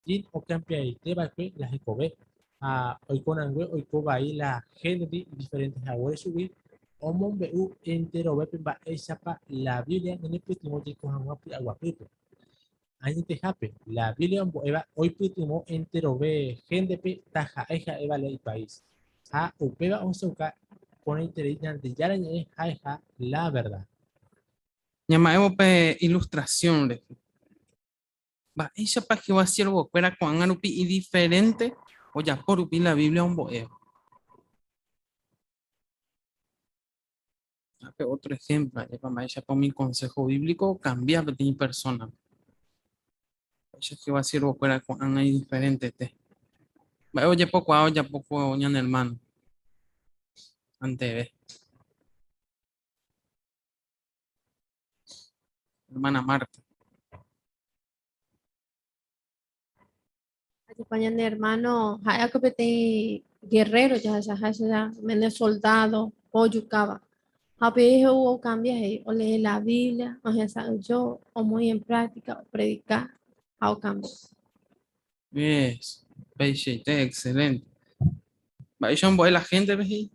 Jin okambiaite va'ekue la hekove ha oiko rangue oiko vai la héntendi idiferénte haguére chugui, omombe'u enterovépe mba'éichapa la Biblia ñanepytyvõ jaiko hag̃ua py'aguapýpe. Añetehápe, la Biblia ombo'éva oipytyvõ enterove héntepe taha'e ha'éva la ipaís, ha upéva ohechauka porãiterei Ñandejára Ñe'ẽ ha'eha la verda. Ñama'ẽvo pe ilustrasión rehe. Mba'éichapa Jehová siervokuéra ko'ág̃a rupi idiferénte ojapo rupi la Biblia ombo'éva? Ápe ótro ehémplo, ajépa mba'éichapa umi konsého bíblico okambia peteĩ persónape. Mba'éicha Jehová siervokuéra ko'ág̃a idiferentete. Mba'e ojepokuaa ojapo ko ñane ermáno anteve. Hermana Marta. Ajépa ñane hermano ha'éako peteĩ guerrero jahechaháicha mene soldado ojukáva. Ha upéi ou okambia he'i, olee la Biblia, ohesa'ỹijo, omoĩ en práctica, opredika ha okambia. Eso, peichaite, excelente. Mba'éicha ombo'e la gente-pe he'i?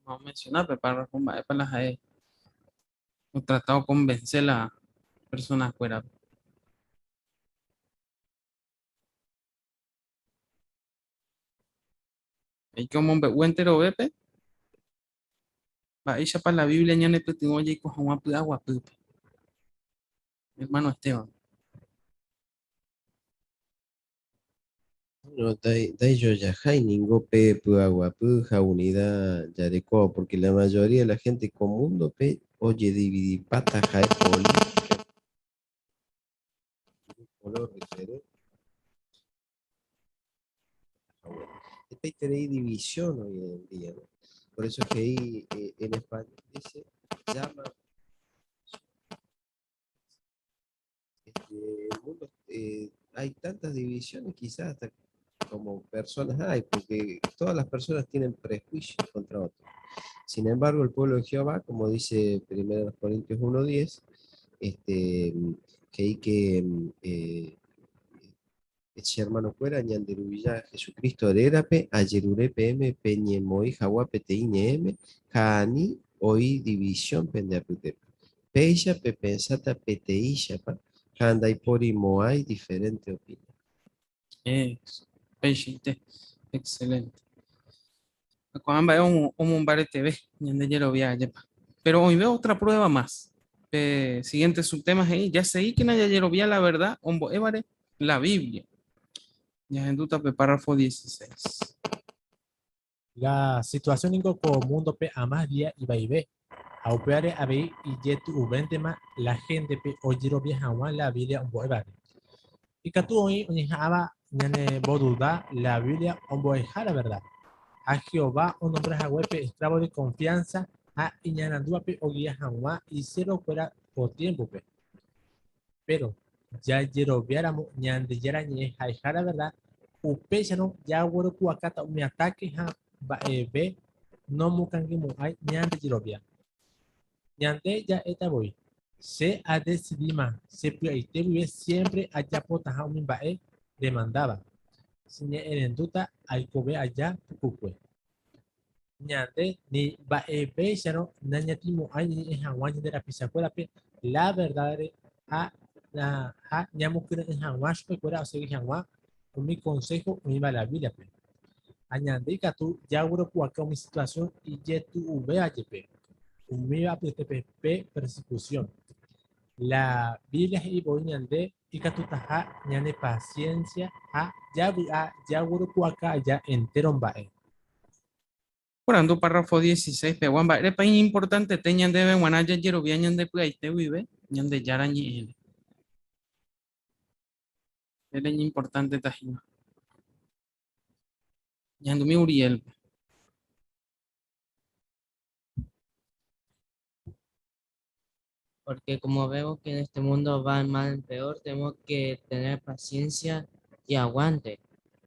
Vamos a mencionar, pe párrafo mba'épa la ha'e otratado convencer la persona kuérape. Hay que omombe'u enterovépe mba'éichapa la Biblia ñanepytyvõ jaiko hag̃ua py'aguapýpe. Hermano Esteban. No, ndaijojahái ningo pe py'aguapy ha unida jarekóva, porque la mayoría de la gente ko múndope ojedividipáta ha'e política color diferente. Hetaiterei división hoy en día, ¿no? Por eso es que ahí en español dice, llama este, el mundo, hay tantas divisiones quizás hasta como personas hay, porque todas las personas tienen prejuicios contra otros. Sin embargo, el pueblo de Jehová, como dice 1 Corintios 1:10, que hay que che hermano kuéra, ñande Ruvicha Jesucristo rérape, ajerure peẽme peñemoĩ hag̃ua peteĩ ñe'ẽme ha ani oĩ división pende apytépe. Péicha pepensáta peteĩchapa ha ndaiporimo'ãi diferente opinión. Eso, peichaite, excelente. Ko'ã mba'e omombareteve ñande jerovia ajépa. Pero oĩve otra prueba más. Pe siguiente subtema he'i, jaseíkena jajerovia la verdad ombo'évare la Biblia. Ñahendúta pe párrafo 16. La situación ningo ko múndope amás día ivaive, ha upévare avei ijetu'uvéntema la héntepe ojerovia hag̃ua la Biblia ombo'évare. Ikatu oĩ oñeha'ãva ñanemboduda la Biblia ombo'eha la verdad, ha Jehová onombra hague pe esclavo de confianza ha iñarandúvape ogia hag̃ua isiervokuéra ko tiémpope. Péro jajeroviáramo Ñandejára Ñe'ẽ ha'eha la verdad, upéicharõ jagueropu'akáta umi atáke ha mba'eve nomokangymo'ãi ñande jerovia. Ñande ja'éta voi, Che adesidíma che py'aite guive siémpre ajapotaha umi mba'e remandáva, cheñe'ẽrendúta aikove aja pukukue. Ñande ni mba'evéicharõ nañatĩmo'ãi ñañe'ẽ hag̃ua ñande rapichakuérape la verdad-re ha ha ñamokyre'ỹ hag̃ua chupekuéra osegi hag̃ua umi konsého oĩva la Bíbliape. Ha ñande ikatu jagueropu'aka umi situasión ijetu'uvéva jepe, umíva apytépe pe persekusión. La Biblia he'i voi ñande ikatutaha ñanepasiénsia ha javy'a jagueropu'aka aja entéro mba'e. Porandu párrafo 16 pegua, Mba'érepa iñimportantete ñandéve g̃uarã jajerovia ñande py'aite guive Ñandejára Ñe'ẽre? Mba'ére iñimportánteta hína? Ñahendumi Uriel-pe. Porque como vemos que en este mundo va mal en peor, tenemos que tener paciencia y aguante,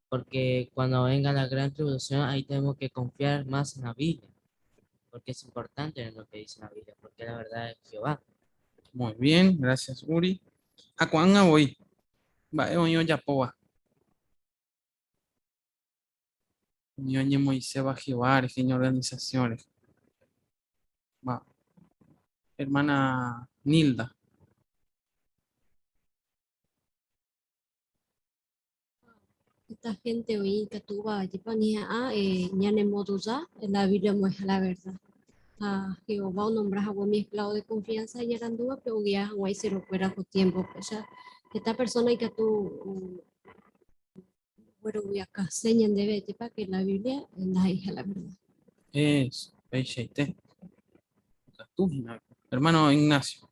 porque cuando venga la gran tribulación, ahí tenemos que confiar más en la Biblia, porque es importante en lo que dice la Biblia, porque la verdad es Jehová. Muy bien, gracias Uri. Ha ko'ág̃a voi, mba'e oĩ ojapóva? Umi oñemoĩséva Jehová rehe, iñorganisasión rehe. Va. Hermana Nilda. Esta gente oĩ ikatúva jepa oñeha'ã eh, ñanemoduda la Biblia ombo'eha la verdad. Ha Jehová onombra hague umi esclavo de confianza iñarandúvape ogia hag̃ua isiervokuéra ko tiémpope. Osea, heta persóna ikatu ogueroviakase ñandéve ajépa ke la Biblia ndaha'eiha la verdad. Eso, peichaite. Ikatu hína. Hermano Ignacio.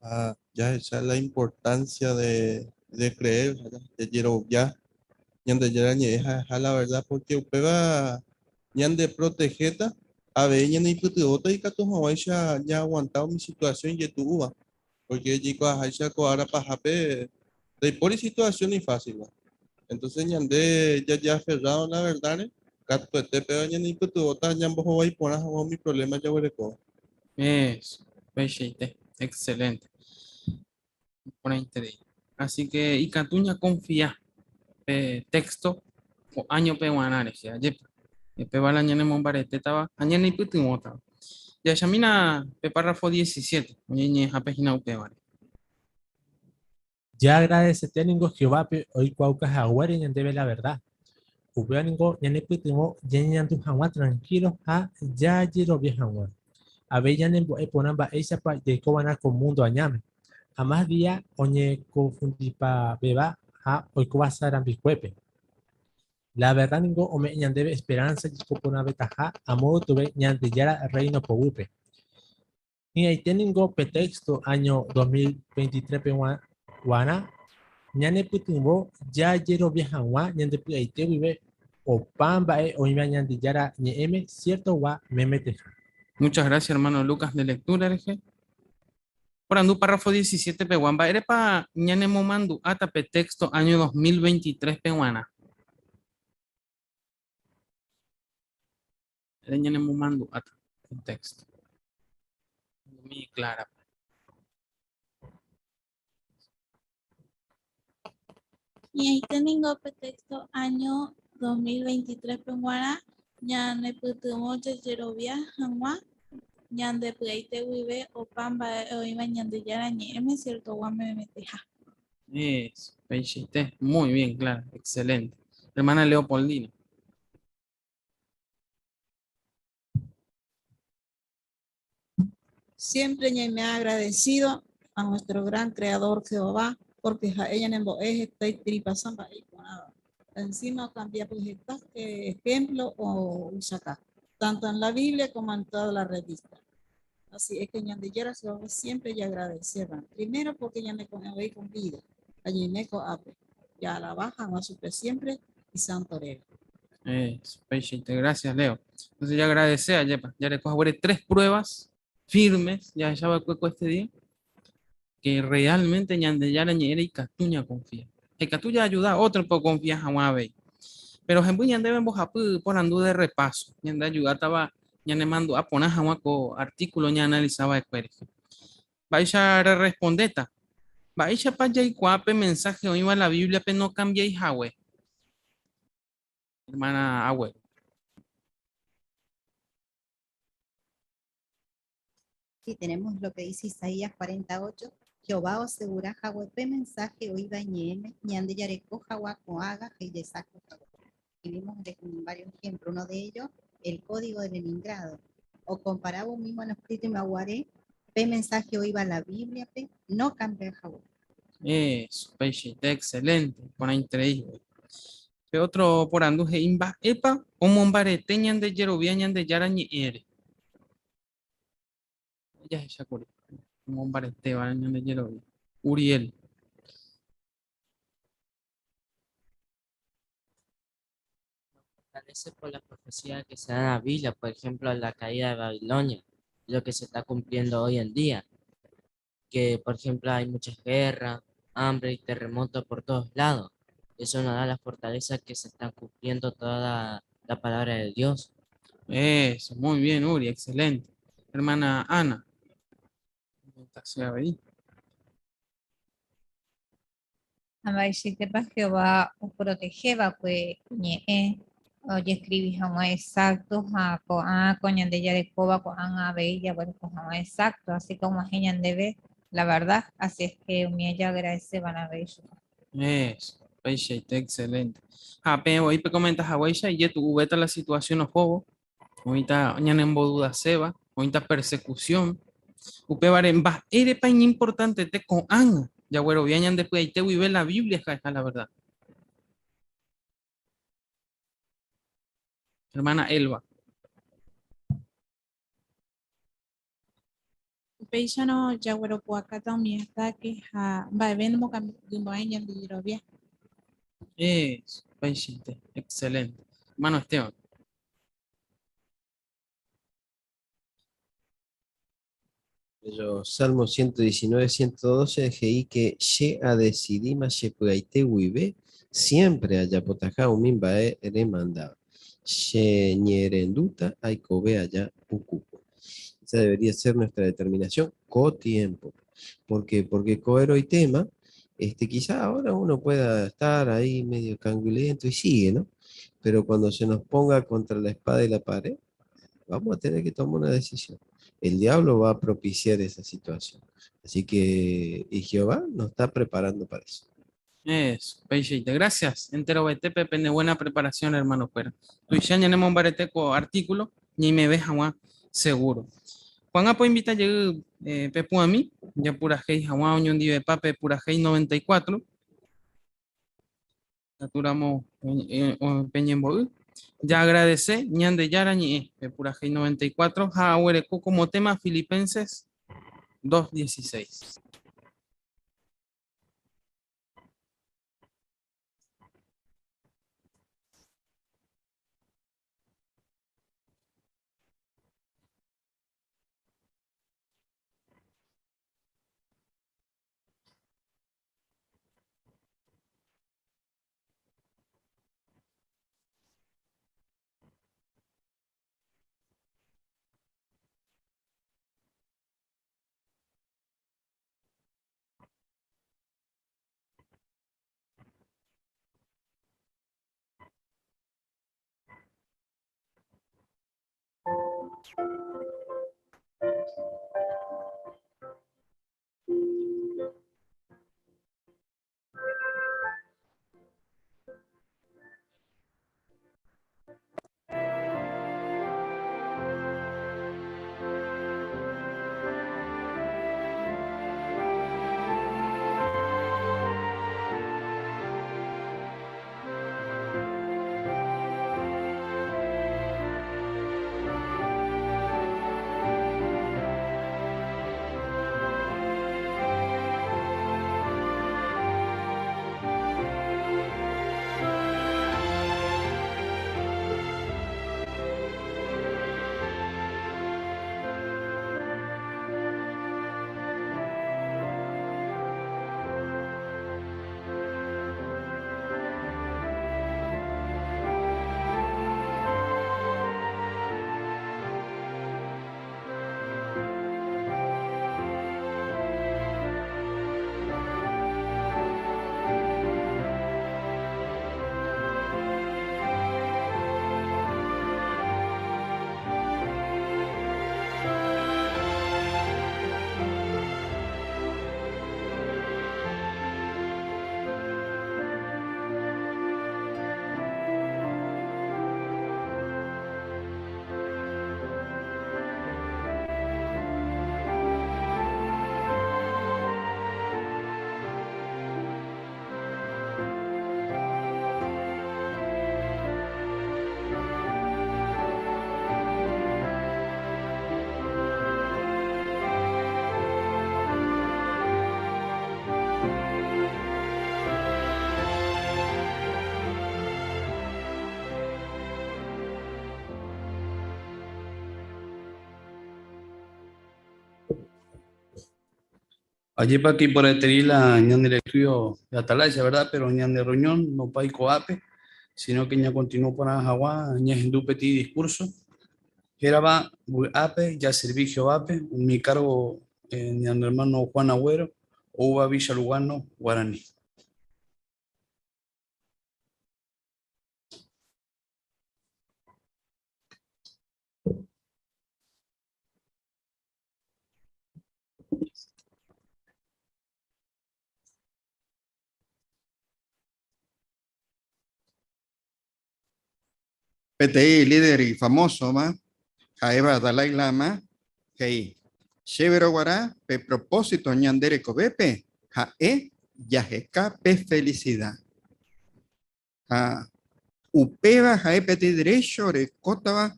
Ah, jahecha la importancia de creer, jajerovia Ñandejára ñe'ẽ ha'eha la verdad, porque upéva ñandeprotegéta, avei ñaneipytyvõta ikatu hag̃uáicha ñaaguanta umi situación ijetu'úva, porque jaikuaaháicha ko ára pahápe ndaipóri situación ifácilva. Entonces ñande jajeaferrado la verdad-re, katuete péva ñaneipytyvõta ñambohovái porã hag̃ua umi problema jaguerekóva. Eso, peichaite, excelente. Iporãiterei. Así que ikatu ñakonfia pe texto ko áñope g̃uarã rehe, ajépa. Péva la ñanemombaretétava ha ñaneipytyvõtava. Jahechamína pe párrafo 17, oñeñe'ẽhápe hína upévare. Jaagradesete ningo Jehovápe oikuaauka haguére ñandéve la verda. Upéva ningo ñanepytyvõ ñañeñandu hag̃ua trankílo ha jajerovia hag̃ua. Avei ñanembo'e porã mba'éichapa jaiko va'erã ko múndo añáme. Amás día oñekonfundipaveva ha oikóva sarambikuépe. La verda ningo ome'ẽ ñandéve esperánsa jaiko porãvetaha amo gotove Ñandejára Rréino poguýpe. Hi'ãite ningo pe téxto áño 2023-pe g̃uarã ñanepytyvõ jajerovia hag̃ua ñande py'aite guive opa mba'e oĩva Ñandejára Ñe'ẽme siertogua memeteha. Muchas gracias, hermano Lucas, de lectura rehe. Porandu párrafo 17 pegua, mba'érepa ñanemomandu'áta pe texto áño 2023 pe g̃uarã? Mba'ére ñanemomandu'áta pe texto? Umi Clara. Hi'ãite ningo pe texto áño 2023-pe g̃uarã ñanepytyvõ jajerovia hag̃ua ñande py'aite guive opa mba'e oĩva Ñandejára Ñe'ẽme ciertogua memeteha. Eso, peichaite. Muy bien, Clara. Excelente. Hermana Leopoldina. Siempre me ha agradecido a nuestro gran creador Jehová, porque a ella Encima cambia pues ejemplo o usaca, tanto en la Biblia como en toda la revista. Así es que ñandellera Jehová siempre y agradecer. Primero porque ya me voy con vida. Allí me ape. Ya la baja, no supe siempre y santo rey. Gracias, Leo. Entonces ya agradece a Yepa. Ya le cojo tres pruebas firmes, ya ya va este día, que realmente Ñandeyara ñe'ẽre ikatu confía. Ikatu ya ayuda a otro poco confía hag̃ua Pero hemby ñandéve mbohapy porandu de repaso. Ñande ayudátava ñanemandu'a porã hag̃ua ko artículo ñaanalizava'ekue rehe. Mba'éicha rerespondéta. Mba'éichapa jaikuaa pe mensaje oĩva la Biblia-pe nokambiaihague. Hermana Agüero. Sí, tenemos lo que dice Isaías 48. Jehová osegura pe mensaje oĩva iñe'ẽme, ñande jareko hag̃ua ko'ág̃a he'ijesáko Y vimos varios ejemplos. Uno de ellos, el código de Leningrado. O comparaba un mismo manuscrito ymaguare, pe mensaje oĩva la Biblia, pe no cambia hague. Eso, peichaite, excelente. Porãiterei. Pe otro porandu he'i mba'épa omombarete ñande jerovia Ñandejára ñe'ẽre. Jahechákuri. Omombaretéva ñande jerovia. Uriel. Fortalece por la profecía que se da en la Biblia, por ejemplo, la caída de Babilonia, lo que se está cumpliendo hoy en día. Que, por ejemplo, hay muchas guerras, hambre y terremotos por todos lados. Eso nos da la fortaleza que se está cumpliendo toda la palabra de Dios. Eso, muy bien, Uri, excelente. Hermana Ana. Ahí. Mba'eichaitépa Jehová oprotegeva'ekue ñe'ẽ ojescribi hag̃ua exacto ha ko'ág̃a ko ñande jarekóva ko'ág̃a avei jaguereko hag̃ua exacto, así que og̃uahẽ ñandéve la verdad, así es que umi ella agradece van a ver chupe. Eso. Peichaite, excelente. Ha peẽ voi pekomenta haguéicha ijetu'uvéta la situación ohóvo, oĩta ñanembodudaséva, oĩta persecución. Upévare, mba'érepa iñimportantete ko'ág̃a jaguerovia ñande py'aite guive la Biblia ha'eha la verdad? Hermana Elba. Upéicharõ jagueropu'akáta umi atáke ha mba'eve nomokangymo'ãi ñande jerovia. Eso, upeichaite, excelente. Hermano Esteban. Bello Salmo 119, 112, he'i que che adecidíma che py'aite guive siempre ajapotaha umi mba'e remandáva. Che ñe'ẽrendúta aikove aja pukukue. Esa debería ser nuestra determinación co tiempo. Porque, porque tema quizá ahora uno pueda estar ahí medio cangulento y sigue, ¿no? Pero cuando se nos ponga contra la espada y la pared, vamos a tener que tomar una decisión. El diablo va a propiciar esa situación. Así que, y Jehová nos está preparando para eso. Eso, peicheite. Gracias. Entero BTP, pende buena preparación, hermano. Fuera. Tuicha ñanemombarete ko artículo, ñaimeve hag̃ua seguro. Juan Apo invita jey pepu'ãmi, japurahéi hag̃ua oñondivepa pe purahéi 94. Ikatúramo peñembo'y. Jaagradece Ñandejára ñe'ẽ pe purahéi 94 ha aguereko como tema Filipenses 2.16. Allí pa aquí por la ñande el estudio de Atalaya, ¿verdad? Pero ñande reunión no pa coape, sino que ña continuó para Jaguá, ña hindú petit discurso. Geraba ape, ya serví Jehová, mi cargo ñande hermano Juan Agüero, Uva Villa Lugano, Guaraní. Peteĩ líder ifamósova, ha'éva Dalai Lama, he'i, Chéve roguarã pe propósito ñande rekovépe ha'e jaheka pe felicida. Ha upéva ha'e peteĩ derecho orekótava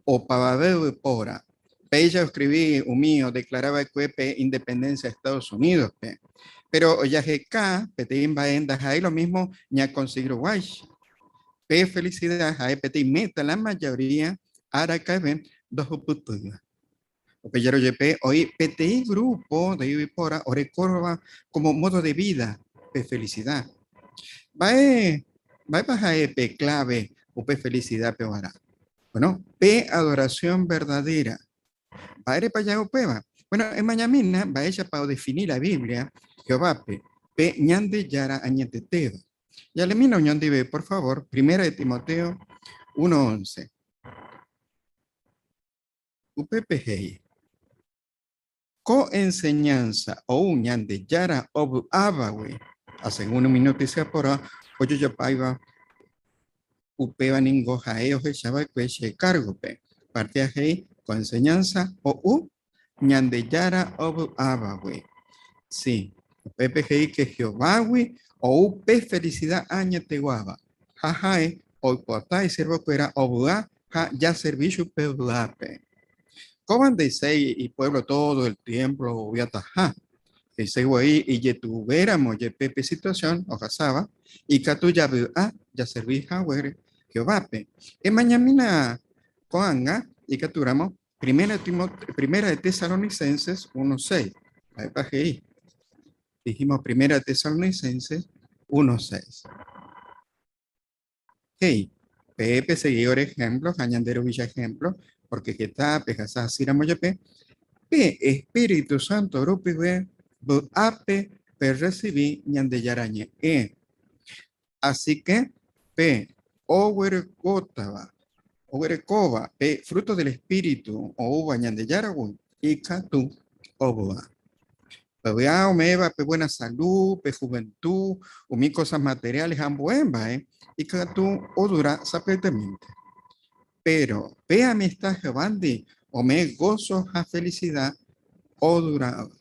opavave yvypóra. Péicha oskrivi umi odeklara va'ekue pe independencia Estados Unidos-pe. Péro jaheka peteĩ mba'e ndaha'éi lo mismo ñakonsegiruguáicha. Pe felicidad ha'e peteĩ meta la mayoría araka'eve ndohupytýva. Upéicharõ jepe oĩ peteĩ grupo de yvypóra orekóva como modo de vida pe felicidad. Mba'e mba'épa ha'e pe clave upe felicidad-pe g̃uarã? Bueno, pe adoración verdadera. Mba'érepa ja'e upéva? Bueno, emañamína mba'éichapa odefini la Biblia Jehovápe, pe Ñandejára añetetéva. Jalemína oñondive, por favor, Primera de Timoteo 1.11. Upépe he'i, Ko enseñanza ou Ñandejára ovy'ávagui, ha según umi noticia porã ojejopáiva, upéva ningo ha'e ohecha va'ekue che kárgope. Parte he'i, Ko enseñanza ou Ñandejára ovy'ávagui. Si, upépe he'i ke Jehovágui ou pe felisida añeteguáva, ha ha'e oipota isiervokuéra ovy'a ha jaservi chupe vy'ápe. Kóva nde'iséi ipuévlo tódo el tiémpo ovy'ataha. He'ise guei ijetu'uvéramo jepe pe situasión ohasáva, ikatu javy'a jaservi haguére Jehovápe. Emañamína ko'ág̃a ikatúramo Primera, primera de Tesalonicenses 1.6. Mba'épa he'i? Dijimos Primera de Tesalonicenses 1.6. He'i, peẽ pesegi ore ejemplo ha ñande ruvicha ejemplo, porque heta pehasa asýramo jepe, pe Espíritu Santo rupive vy'ápe perresivi Ñandejára ñe'ẽ. Así que pe oguerekótava, oguerekóva pe fruto del Espíritu oúva Ñandejáragui, ikatu ovy'a. Pe vy'a ome'ẽva pe buena salud, pe juventud, umi cosas materiales ha ambue mba'e, ikatu odura sapy'aitemínte. Pero pe amistad Jehovándi ome'ẽ gozo ha felicidad oduráva.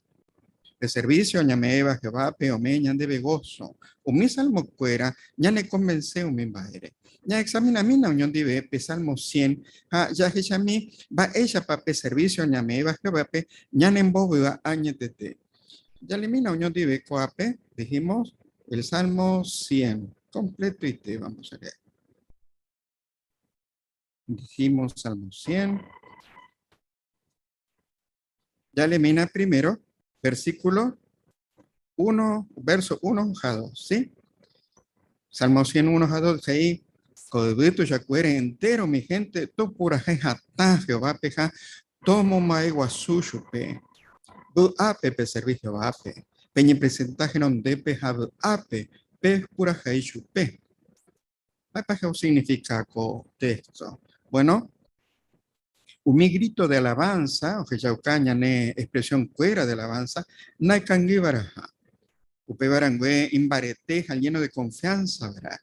Pe servicio ñame'ẽva Jehovápe ome'ẽ ñandéve gozo. Umi salmokuéra ñanekonvense umi mba'ére. Ñaexaminamína oñondive pe Salmo 100 ha jahechami mba'éichapa pe servicio ñame'ẽva Jehovápe ñanembovy'a añetete. Jalemína oñondive ko'ápe, dijimos, el Salmo 100. Completoite vamos a leer. Dijimos Salmo 100. Ya le mina primero, versículo 1, verso 1 a 2, ¿sí? Salmo 101 a 2, ahí, ko yvy tuichakuére entero mi gente, topurahéi hatã Jehovápe ha tomomba'eguasu chupe. Vy'ápe peservi Jehovápe, peñepresenta henondépe ha vy'ápe pepurahéi chupe. Mba'épa osignifica ko texto? Bueno, umi grito de alabanza, ohechauka ñane expresión kuéra de alabanza, naikangývaraha. Upéva rangue imbarete ha lleno de confianza verá.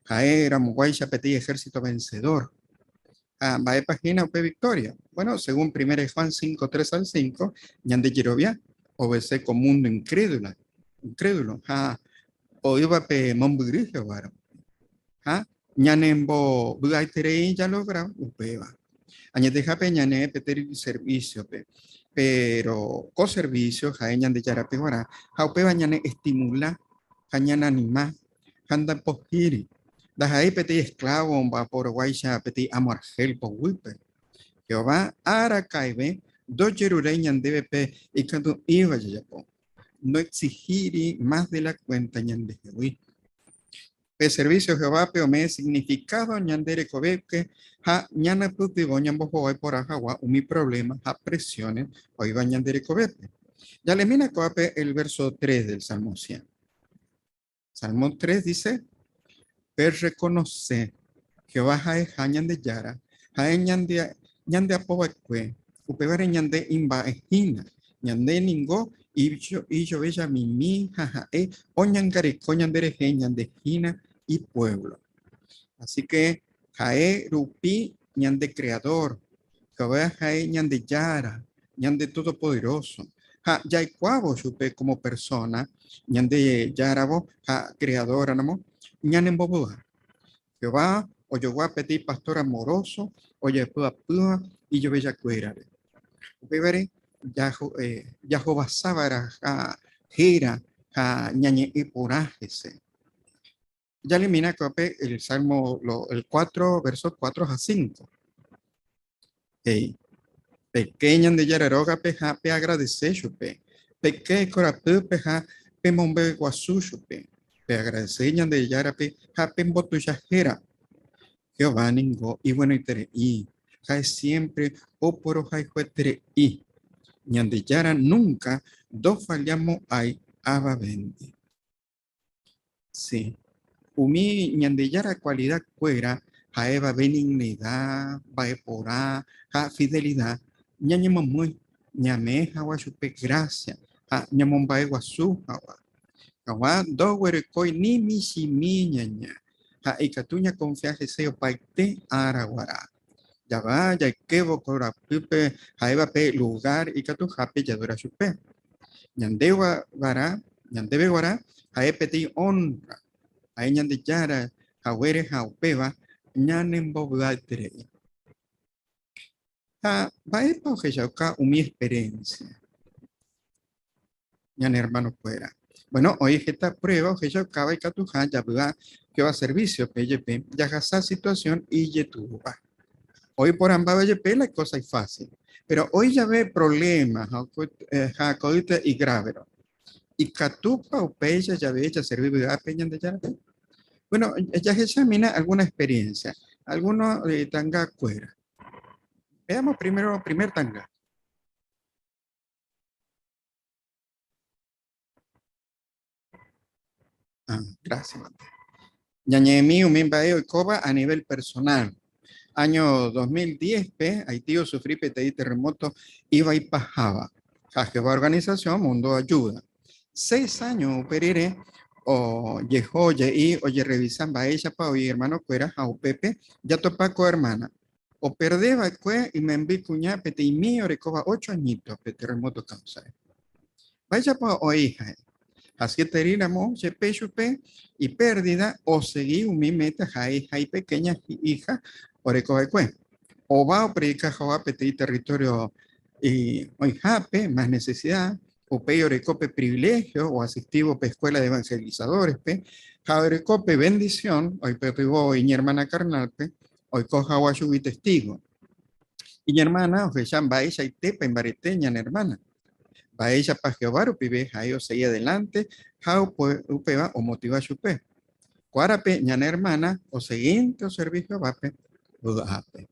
Ha'e ramoguáicha peteĩ ejército vencedor. Ha mba'épa hína upe victoria? Bueno, según 1 Juan 5, 3 al 5, ñande jerovia obese ko mundo incrédula, incrédulo ha oĩva pe mombyry Jehovárõ. Ha ñanembovy'aiterei jalogra upéva. Añetehápe ñane peteĩ servísiope, péro ko servísio ha'e Ñandejárape g̃uarã ha upéva ñaneestimula ha ñaneanima ha ndapohýiri. Ndaha'éi peteĩ esklávo omba'aporuguáicha peteĩ amo arhél poguýpe. Jehová araka'eve ndojeruréi ñandéve pe ikatu'ỹva jajapo. Noexihíri más de la cuenta ñandehegui. Pe servicio Jehovápe ome'ẽ significado ñande rekovépe ha ñanepytyvõ ñambohovái porã hag̃ua umi problema ha presiones oĩva ñande rekovépe. Jalemína ko'ápe el verso 3 del Salmo 100. Salmo 3 dice, Perrekonoce Jehová ha'eha Ñandejára, ha'e ñande ñandeapova'ekue, upévare ñande imba'e hína. Ñande ningo ijovecha mimi ha ha'e oñangareko ñanderehe ñande hína ipuévlo. Así que. Ha'e rupi ñande Creador, Jehová ha'e Ñandejára, ñande Todopoderoso. Ha jaikuaávo chupe como persona, Ñandejáravo ha Creador-ramo, ñanembovy'a. Jehová ojogua peteĩ pastor amoroso ojepy'apýva ijovechakuérare. Upévare jahovasava'erãha héra ha ñañe'ẽ porã hese. Ya elimina ko'ápe el Salmo lo, el 4, versos 4 a 5. Hey. Peike Ñandejára rógape ha peagradese chupe. Peike korapýpe ha pemombe'eguasu chupe. Peagradese Ñandejárape ha pembotuicha héra. Jehová ningo iguenoiterei, ha'e siémpre oporohayhueterei. Ñandejára núnka ndofallamo'ãi avavéndi. Sí. Umi Ñandejára kualida kuéra ha'éva benignidad, mba'eporã ha fidelidad, ñañemomýi ñame'ẽ hag̃ua chupe grásia ha ñamomba'eguasu hag̃ua. Hag̃ua ndoguerekói ni michĩmi ñaña ha ikatu ñakonfia hese opaite ára guarã. Java jaikévo korapýpe ha'éva pe lugár ikatuhápe jadora chupe. Ñande guarã, ñandéve guarã ha'e peteĩ ónrra, ha'e Ñandejára haguére ha upéva ñanembovy'aiterei. Ha mba'épa ohechauka umi experiencia ñane hermanokuéra? Bueno, oĩ heta prueba ohechaukáva ikatuha javy'a Jehová servicio-pe jepe jahasa situación ijetu'úva. Oĩ porãmbáva jepe la cosa ifácil, pero oĩ jave problema ha ko'ýte igráverõ. Ikatúpa upéicha jave jaservi vy'ápe Ñandejárape? Bueno, jahechamína alguna experiencia, alguno de tanga kuéra. Veamos primero, primer tanga. Ah, gracias, Mateo. Ñañe'ẽmi umi mba'e oikóva a nivel personal. Año 2010 pe Haití osufri peteĩ terremoto ivaipaháva. Ha Jehová organización mundo ayuda. Seis años upe rire ojeho oje'i ojerrevisa mba'éichapa oĩ hermanokuéra ha upépe jatopa ko hermana. Operde va'ekue imemby kuña peteĩmi orekóva ocho añito pe terremoto káusare. Mba'éichapa oĩ ha'e? Hasyeterei ramo jepe chupe ipérdida osegi umi méta ha'e ha ipekéña hija oreko va'ekue. Ova opredika hag̃ua peteĩ território oĩhápe más nesesida, upéi oreko pe priviléhio oasistívo pe Eskuéla de Evanhelisadórespe ha oreko pe vendisión oipytyvõ iñermána karnálpe oiko hag̃ua chugui Testígo. Iñermána ohecha mba'eichaitépa imbarete ñane ermána. Mba'éichapa Jehová rupive ha'e osegi adelánte ha upéva omotiva chupe. Ko árape ñane ermána osegínte oservi Jehovápe vy'ápe.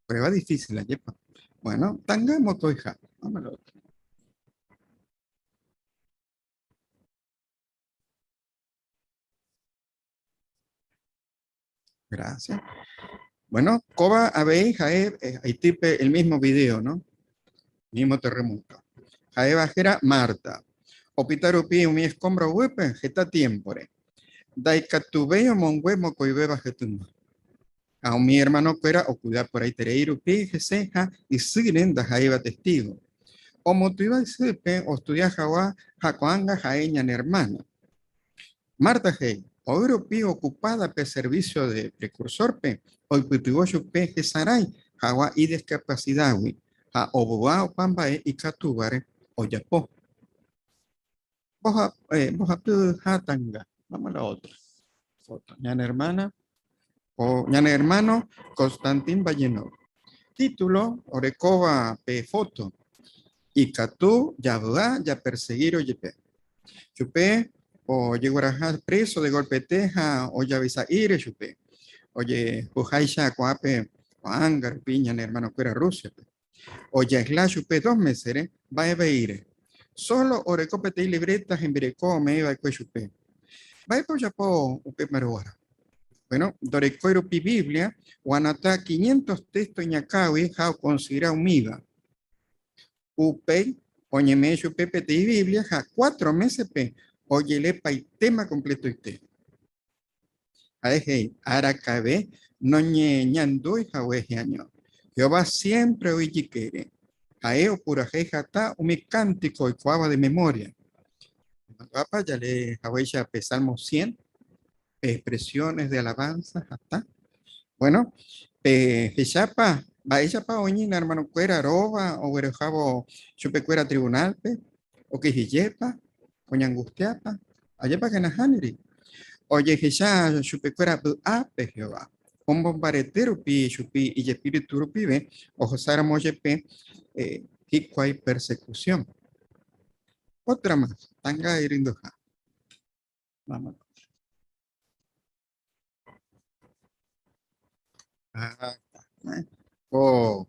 Prueba difícil, ajépa. Bueno, tanga motoiha. Vámonos. Gracias. Bueno, kóva avei ha'e eh, Haití-pe el mismo video, ¿no? Mismo terremoto. Ha'éva héra Marta. Opyta rupi umi escombro guýpe heta tiémpore. Ndaikatuvéi omongue mokõivéva hetymba. Ha umi hermanokuéra okuida porãiterei rupi hese ha isýre ndaha'éiva Testigo. Omotyva isýpe ostudia hag̃ua ha ko'ág̃a ha'e ñane hermana. Marta he'i, Oĩ rupi okupada pe servísio de prekursórpe oipytyvõ chupe hesarãi hag̃ua ideskapasidágui ha ovy'a opa mba'e ikatúvare ojapo. Mbohapy hatãnga. Vamos a la otra foto. Ñane hermana o ñane hermano Constantin Vallenov. Título orekóva pe foto. Ikatu javy'a japersegírõ jepe. Chupe ojegueraha preso de golpete ha ojavisa'íre chupe. Ojehuháicha ko'ápe ko'ág̃a rupi ñane hermanokuéra Rusia-pe. Ojeaisla chupe dos mésere mba'eveíre. Sólo oreko peteĩ libreta hembireko ome'ẽva'ekue chupe. Mba'épa ojapo upe maruára? Bueno, ndorekói rupi Biblia, oanota quinientos téxto iñakãgui ha okonsidera umíva. Upéi oñeme'ẽ chupe peteĩ Biblia ha cuatro mésepe ojelepaitéma kompletoite. Ha'e he'i, Araka'eve noñeñandúi hague hi'año. Jehová siémpre oĩ ijykére. Ha'e opurahéi hatã umi kántiko oikuaáva de memória. Nemandu'ápa jalee haguéicha pe Salmo 100, pe expresiones de alabanza hatã? Bueno, pehechápa mba'éichapa oĩ ñane ermanokuéra róva oguerehávo chupekuéra trivunálpe, okyhyjépa, oñangustiápa, ajépa ke nahániri. Ojehecha chupekuéra vy'ápe Jehová omombarete rupi chupi ijespíritu rupive ohasáramo jepe eh, hikuái persecución. Otra más, tanga irinduha. Vamos. Ah, oh,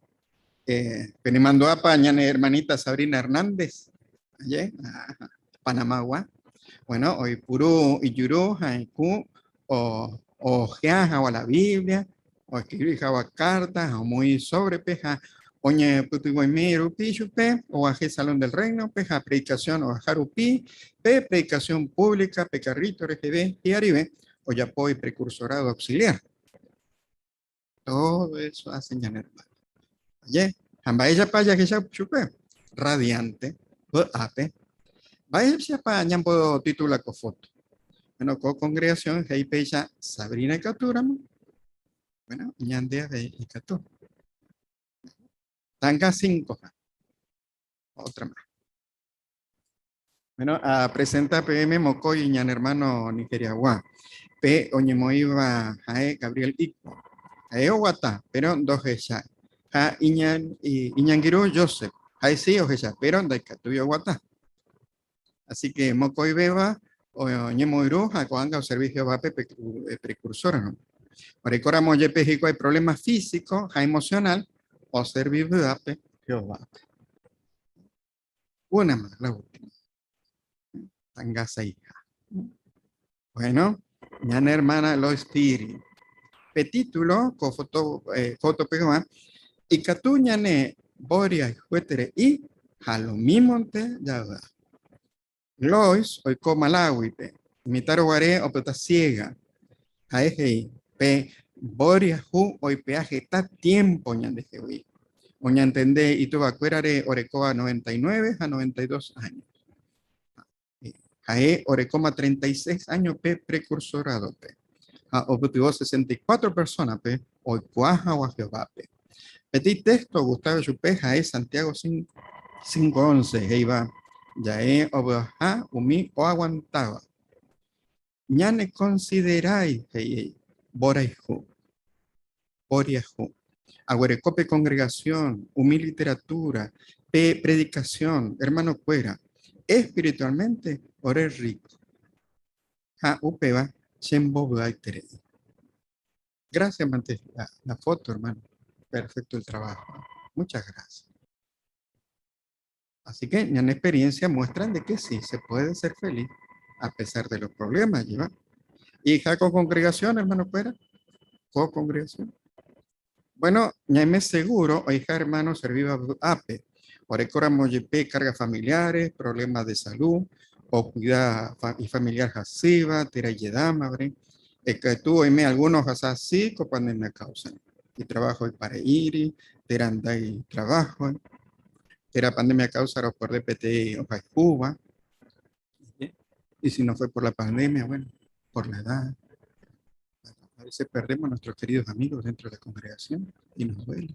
eh, penemandu'ápa ñane hermanita Sabrina Hernández, aje, ah, Panamagua. Bueno, oipuru ijuru ha ikũ o ojea hag̃ua la Biblia, oescribi hag̃ua carta ha omoĩ sobrepe ha oñepytyvõimi rupi chupe oguahẽ Salón del Reino-pe ha predicación ojaha rupi pe predicación pública pe carrito reheve hi'arive ojapo iprecursorado auxiliar. Todo eso hace ñane hermano. Aje, ha mba'éichapa jahecha chupe? Radiante, vy'ápe. Mba'éichapa ñambotitula ko foto? Bueno, ko congregación he'i péicha Sabrina ikatúramo. Bueno, ñande avei ikatu. Tanga 5. Otra más. Bueno, a presenta PM mokõi ñane hermano Nigeriagua. Pe oñemoĩva ha'e Gabriel Ikpo. Ha'e oguata, pero ndohechái. Ha iñan, iñangirũ Joseph. Ha'e sí ohecha, pero ndaikatúi oguata. Así que mokõivéva oñemoirũ ha ko'ág̃a oservi Jehovápe precursor ramo. Orekóramo jepe hikuái problema físico ha emocional, oservi vy'ápe Jehovápe. Una más, la última. Tangasaija. Bueno, ñane hermana Lois Piri. Pe título, ko foto, eh, foto pegua, ikatu ñane boria juetere i ha lo mímonte javy'a. Lois oiko Malawi-pe, mitã ruguare opyta ciega. Ha'e he'i, Pe mboriahu oipe'a heta tiémpo ñandehegui. Oñantende ituvakuérare orekóva 99 ha 92 áño. Ha'e orekóma 36 áño pe prekursorádope ha opytyvõ 64 persónape oikuaa hag̃ua Jehovápe. Peteĩ téxto ogustáva chupe ha'e Santiago 5:11 he'iva, Ja'e ovy'aha umi oaguantáva. Ñanekonsiderái, he'i, mborayhu, mboriahu. Aguereko pe kongregasión, umi literatúra, pe predikasión, ermanokuéra, espiritualmente ore rríko. Ha upéva chembovy'aiterei. Gracias, mante la, la foto, hermano. Perfecto el trabajo. Muchas gracias. Así que ñane experiencia muestran de que sí, se puede ser feliz a pesar de los problemas, ¿lleva? Y ja con congregación, hermano fuera, con congregación. Bueno, ñaime seguro, oija hermano, serviva ape. Orekóramo jepe cargas familiares, problemas de salud, o cuidar y familiar hasýva, térã ijedáma, bre. Ikatu oime algunos ohasa así ko pandemia causa. Itrabajo ipare'íri, térã ndai trabajo, térã pandemia causa roperde peteĩ ohayhúva. Y si no fue por la pandemia, bueno, por la edad. A veces perdemos a nuestros queridos amigos dentro de la congregación y nos duele.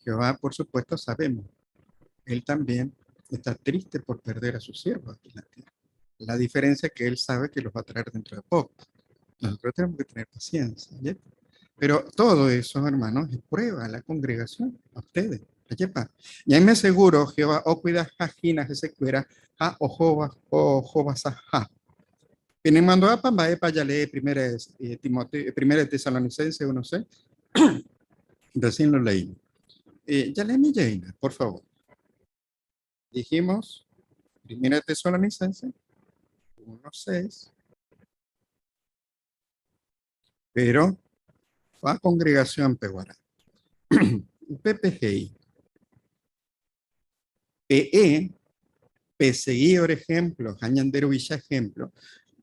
Jehová, por supuesto, sabemos, él también está triste por perder a sus siervos aquí en la tierra. La diferencia es que él sabe que los va a traer dentro de poco. Nosotros tenemos que tener paciencia, ¿ya? Pero todo eso, hermanos, es prueba a la congregación, a ustedes. Ajepa. Y ahí me aseguro, Jehová, o cuida jajina, hesekuéra, ha ohova, ohovasa, ha. Penemandu'ápa mba'épa jalee primera eh, Timoteo, primera de Tesalonicenses 1.6. Recién lo leí. Eh, jaleemi jeýna, por favor. Dijimos, primera Tesalonicenses 1.6. Pero, va congregación peguará. Upépe he'i. Peẽ pesegui ore ejemplo ha ñande ruvicha ejemplo,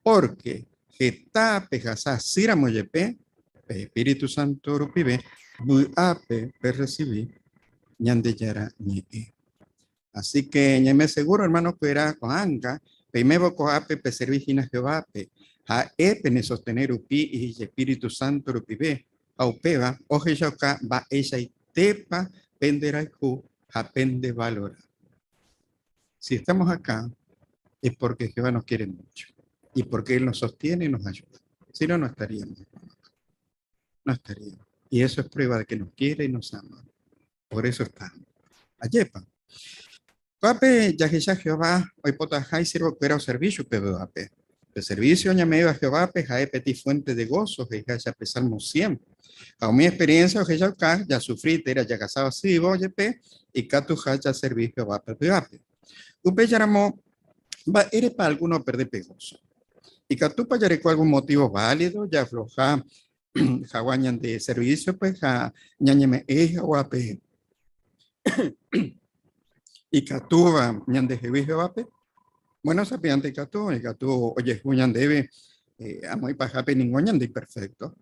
porque Heta pehasa asýramo jepe, pe Espíritu Santo rupive vy'ápe perresivi Ñandejára Ñe'ẽ. Así que ñaime seguro, hermano-kuéra, ko'ág̃a peimévo ko'ápe peservi hína Jehovápe, ha'e penesostener rupi Ijespíritu Santo rupive, ha upéva ohechauka mba'eichaitépa penderayhu ha pendevalora. Si estamos acá, es porque Jehová nos quiere mucho y porque Él nos sostiene y nos ayuda. Si no, no estaríamos, hermano. No estaríamos. Y eso es prueba de que nos quiere y nos ama. Por eso estamos. Ajepa. Ko'ápe jahecha Jehová oipotaha isiervokuéra oservi chupe vy'ápe. Pe servicio oñeme'ẽva Jehovápe ha'e peteĩ fuente de gozo, he'iháicha pe Salmo 100. Ha umi experiencia ohechauka jasufri térã jahasa asývo jepe ikatuha jaservi Jehovápe vy'ápe. Upéicharamo, mba'érepa algúno operde pe gozo? Ikatúpa jareko algún motivo válido jaafloha hag̃ua ñande servicio-pe ha ñañeme'ẽ hag̃ua pe ikatúva ñandehegui Jehovápe? Bueno, sapy'ánte ikatu, ikatu ojehu ñandéve eh, amo ipahápe ningo ñande imperfecto.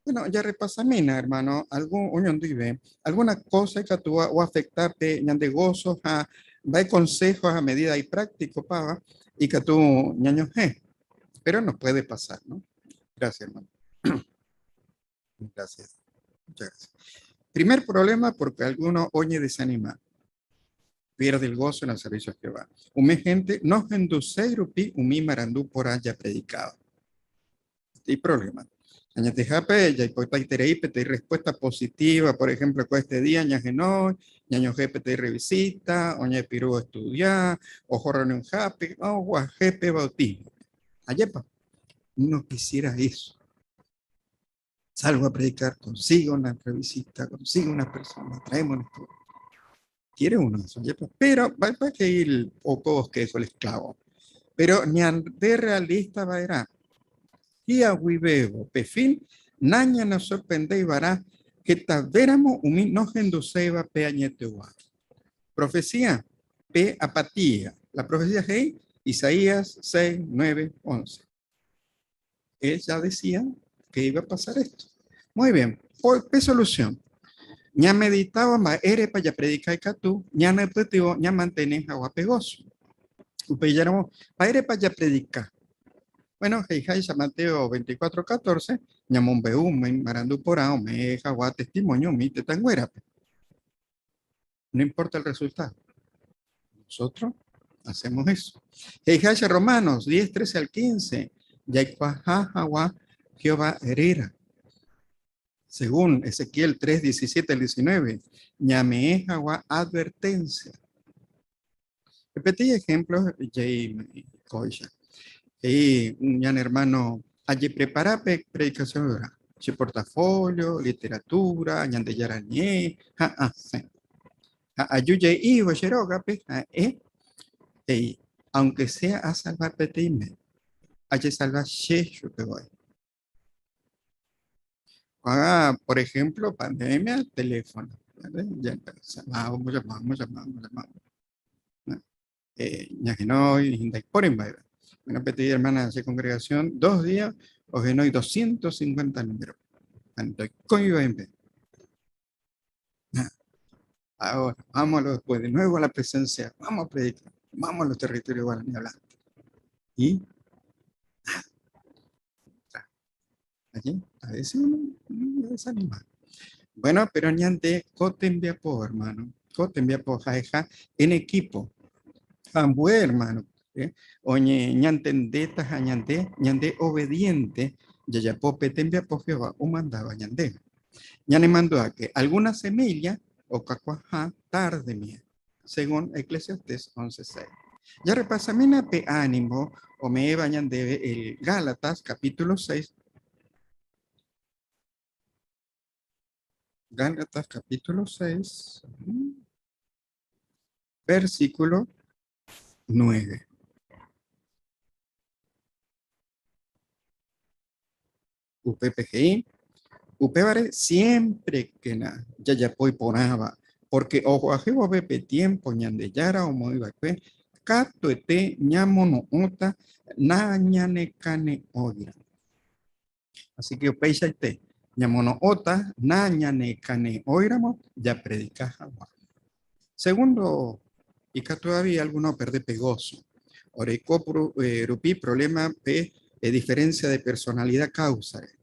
Bueno, jarrepasamína, hermano, algún oñondive, alguna cosa ikatúva oafecta pe ñande gozo ha mba'e consejo a medida y práctico pava ikatu ñañohẽ. Pero nos puede pasar, ¿no? Gracias, hermano. Gracias. Muchas gracias. Primer problema, porque alguno oye desanimado. Pierde el gozo en el servicio a Jehová. Umi gente no hendusei rupi umi marandu porã japredicado. Y problema. Añetehápe jaipotaiterei peteĩ respuesta positiva, por ejemplo, ko este día ñahenói, ñañohẽ peteĩ revisita, oñepyrũ estudiar, oho reunionhápe, oguahẽ pe bautismo. Ajépa, uno quisiera eso. Salgo a predicar, consigo una revisita, consigo una persona, traemos esto. Quiere uno eso, ajepa. Pero va a que ir poco que eso el esclavo. Pero ñande realista va'erã. Hi'ag̃uivévo pe fin, nañanesorprendéivarã hetavéramo umi nohenduséiva pe añetegua. Profecía, pe apatía. La profecía he'i Isaías 6, 9, 11. Él ya decía que iba a pasar esto. Muy bien, pe solución. Ñameditáva mba'érepa japredika ikatu ñanepytyvõ ñamantene hag̃ua pe gozo. Upéicharamo, mba'érepa japredika? Bueno, he'iháicha Mateo 24, 14, ñamombe'u umi marandu porã ome'ẽ hag̃ua testimonio umi tetãnguérape. No importa el resultado. Nosotros hacemos eso. He'iháicha Romanos 10, 13 al 15, jaikuaaha hag̃ua Jehová réra. Según Ezequiel 3, 17 al 19, ñame'ẽ hag̃ua advertencia. Peteĩ ejemplo jey kóicha. He'i ñane hermano ajeprepara pe predicación-rã, che portafolio, literatura, Ñandejára Ñe'ẽ, ha asẽ. Ha aju je'ívo che rógape ha'e he'i, aunque sea asalva peteĩme, ajesalva che chupe voi. Haga, por ejemplo, pandemia, teléfono. ¿vale? Ya llamamos, llamamos, llamamos, llamamos. Ñahenói, ndaipóri mba'eve. Bueno, peteĩ hermana che congregación, dos días, ohenói 250 número. Ndoikóiva imbe. Ahora, vámonos después de nuevo a la presencia, vamos a predicar, vamos a los territorios guaraní hablantes. Y allí, a veces uno desanima. Bueno, pero ñande ko tembiapo, hermano, ko tembiapo ha'eha en equipo. Ambue, hermano, eh, oñe ñantendéta ha ñande, ñande obediente, jajapo pe tembiapo Jehová omandaba ñandéve. Ñanemandu'áke alguna semilla okakuaaha tardemie, según Eclesiastés 11:6. Jarrepasamína pe ánimo ome'ẽva ñandéve el Gálatas capítulo 6. Gálatas capítulo 6, versículo 9. Upépe he'i, Upévare siémprekena jajapo iporãva, pórke oguahẽ vove pe tiémpo Ñandejára omoĩ va'ekue, katuete ñamono'õta nañanekane'õiramo. Así que upeichaite, ñamono'õta nañanekane'õiramo japredika hag̃ua. Segundo, ikatu avei alguno operde pe gozo. Oreko rupi problema pe diferencia de personalidad causa-re.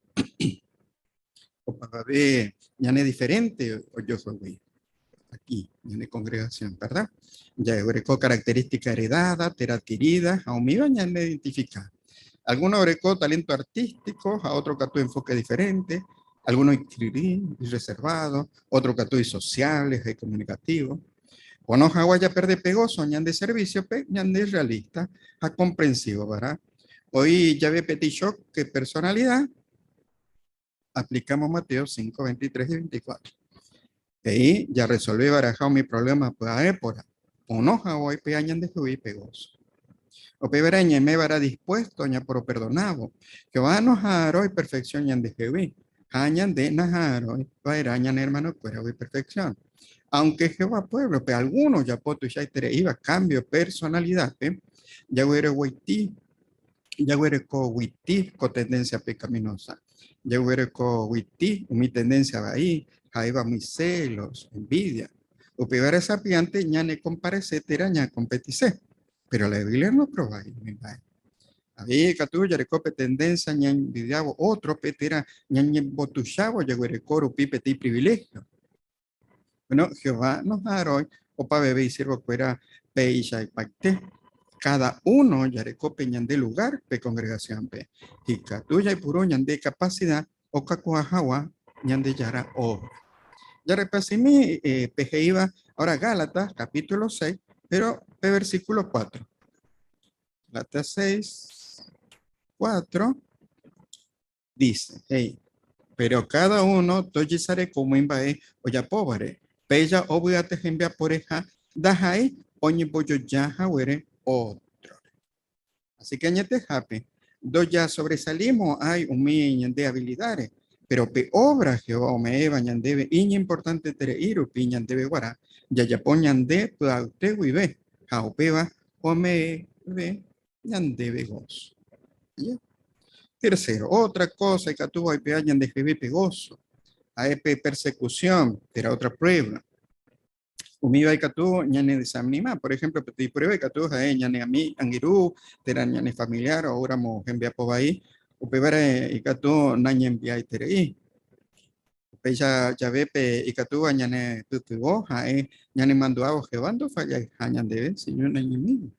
Opavave ñane diferente ojohegui aquí ñane congregación, verdad? Jaguereko característica heredada, térã adquirida, ha umíva ñane identifica. Alguno orekó talento artístico, a otro katu enfoque diferente, alguno ikirirĩ, reservado, otro katu isociable, y comunicativo. Ono hagua japerde pe gozo ñande servicio pe ñande realista ha comprensivo, verdad? Hoy ya ve petit shock que personalidad aplicamos Mateo 5, 23 y 24. Ahí ya resolví barajado mi problema pues a épora. Ono hagua pe añan de juí pegoso. O pe vera ñeme vara dispuesto ña por perdonabo. Jehová no jaro y perfección ñan de juí. Añan de najaro va ñan hermano fuera y perfección. Aunque Jehová pueblo, pe algunos ya poto ya iba cambio personalidad, pe ya huere huití, ya huere co huití co tendencia pecaminosa. Ya huere co huití, mi tendencia va ahí, jaiba muy celos, envidia. O peor esa piante ñane comparece tera ña competice. Pero la Biblia no proba ahí, mi padre. Ahí katu yarekope tendencia ña envidiabo otro petera ña botuchabo yaguerecoro pi petit privilegio. Bueno, Jehová nos da hoy opa bebé y siervo fuera peisha y pacte. Cada uno yarecope ñande lugar pe congregación pe. Y katuya y puro ñande capacidad o kakuajawa ñande yara obra. Ya repasimi PG ahora Gálatas capítulo 6, pero pe versículo 4. Gálatas 6, 4 dice, hey, pero cada uno toyisare como imbae o ya pobre, pella obviate envia poreja, dajai oñe ya jawere otro. Así que añete jape, do ya sobresalimos hay un de habilidades, pero pe obra Jehová o me eva ñandebe iña importante tere iru piñan debe guará, ya ya poñan de plaute ve, jaupeba o me ve ñandebe gozo. ¿Ya? Tercero, otra cosa que tuvo hay pe de pe gozo, aep persecución, era otra prueba. Umiba ikatu ñane desanima, por ejemplo, petí prueba ikatu jae ñane ami angiru, tera ñane familiar, ahora mo envia pobai, upevare ikatu nañe envia iterei. Upe ya ya ve pe ikatu ñane tutubo, jae ñane manduabo jebando falla jañan señor nañe mi.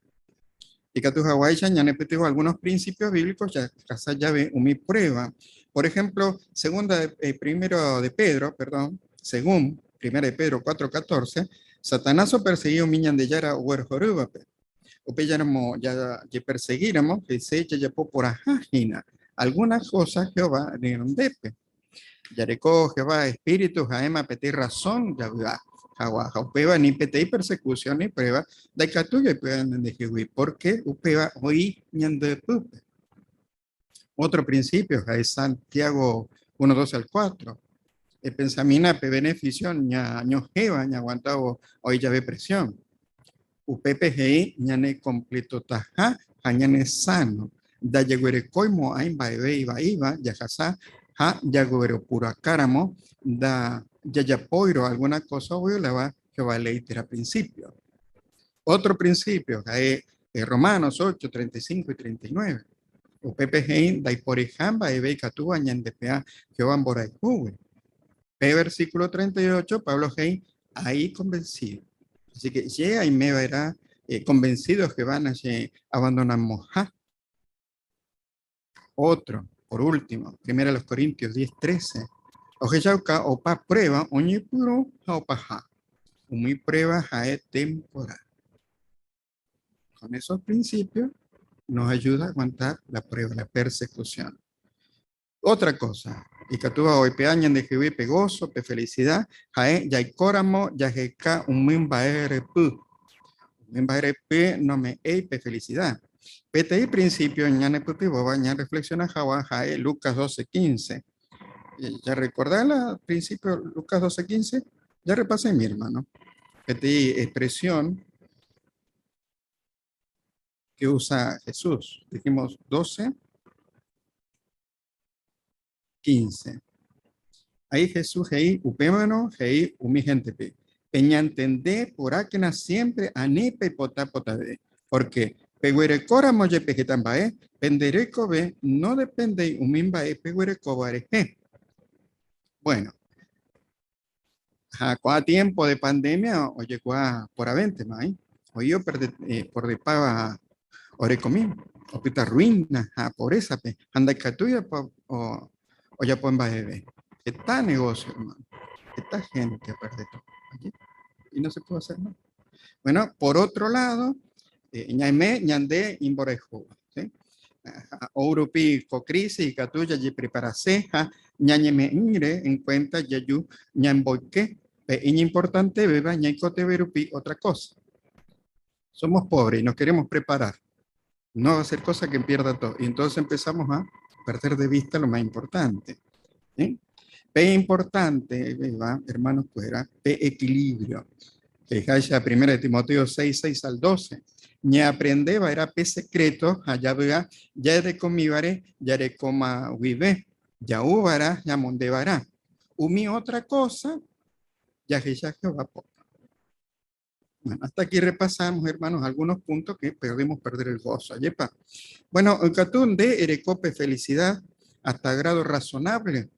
Ikatu hawaii ñane petigo algunos principios bíblicos ya casa ya ve umi prueba. Por ejemplo, segunda primero de Pedro, perdón, según primera de Pedro 4:14, Satanás o perseguió miñan de yara huerjorubape. O pelláramo ya que perseguíramos, que se echa ya por ajágina. Algunas cosas Jehová de Yarecó Jehová espíritu jaema peti razón ya va. Jawa jaupeba ni peti persecución ni prueba de catuya y puedan de Jehová porque upeba hoy ñande pupe. Otro principio es Santiago 1, 2 al 4. El pensamina pe beneficio ña ño jeva ña aguantado hoy ya ve presión. UPPGI ñane completo taja ñane sano. Da yeguere coimo aimba ebe iba iba yajasa ja yaguere puro acáramo da yayapoiro alguna cosa obvio la va que va a leer principio. Otro principio, es Romanos 8, 35 y 39. O PPG da iporejamba ebe ikatúa ñandepea Jehová mborayhúgui. P versículo 38, Pablo G. Ahí convencido. Así que ye ahí me verá convencido que van a abandonamos. Ja. Otro, por último, primero los Corintios 10, 13. Ojeyauka opa prueba, oñepuro opa ja. Umi prueba jae temporal. Con esos principios nos ayuda a aguantar la prueba, la persecución. Otra cosa, y que tuvo hoy peañan de Jehová pegoso, pe felicidad, jae yaikóramo, yajeka, umimba rp. Umimba rp no me ei pe felicidad. PTI principio, ñane puti boba, ñan reflexiona jawa, jae Lucas 12, 15. Ya recordá el principio Lucas 12, 15, ya repasé mi hermano. PTI expresión. que usa Jesús. Dijimos 12, 15. Ahí Jesús he'i upémarõ he'i umi héntepe, Peñantende porãkena siémpre ani peipota potave, pórke peguerekóramo jepe heta mba'e, pende rekove nodependéi umi mba'e peguerekóva rehe. Bueno, ha ko'ã tiempo de pandemia ojekuaa porãvéntema, eh? Oĩ operde eh, pordepáva orekomi, opyta ruina ha pobreza-pe, ha ndaikatúi opa o, ojapo mba'eve. Heta negocio, hermano. Heta gente operde todo. ¿Oye? Y no se puede hacer nada. Bueno, por otro lado, eh, ñaime ñande imborayhúva. ¿sí? Ou rupi ko crisis ikatu jajepreparase ha ñañeme'ỹre en cuenta jaju ñamboyke pe iñimportantevéva ñaikotevẽ rupi otra cosa. Somos pobres y nos queremos preparar. No va a ser cosa que pierda todo. Y entonces empezamos a perder de vista lo más importante. ¿sí? Pe importante, ¿verdad? Hermanos, fuera, pe equilibrio. Fijáis primera de Timoteo 6, 6 al 12. Ña aprendeba era pe secreto, allá vea, ya de comibare, ya de coma vive, ya ubara, ya mondebará. Umi otra cosa, ya ya Jehová poca. Bueno, hasta aquí repasamos, hermanos, algunos puntos que perdimos perder el gozo. Ayepa. Bueno, el catún de erecope felicidad hasta grado razonable.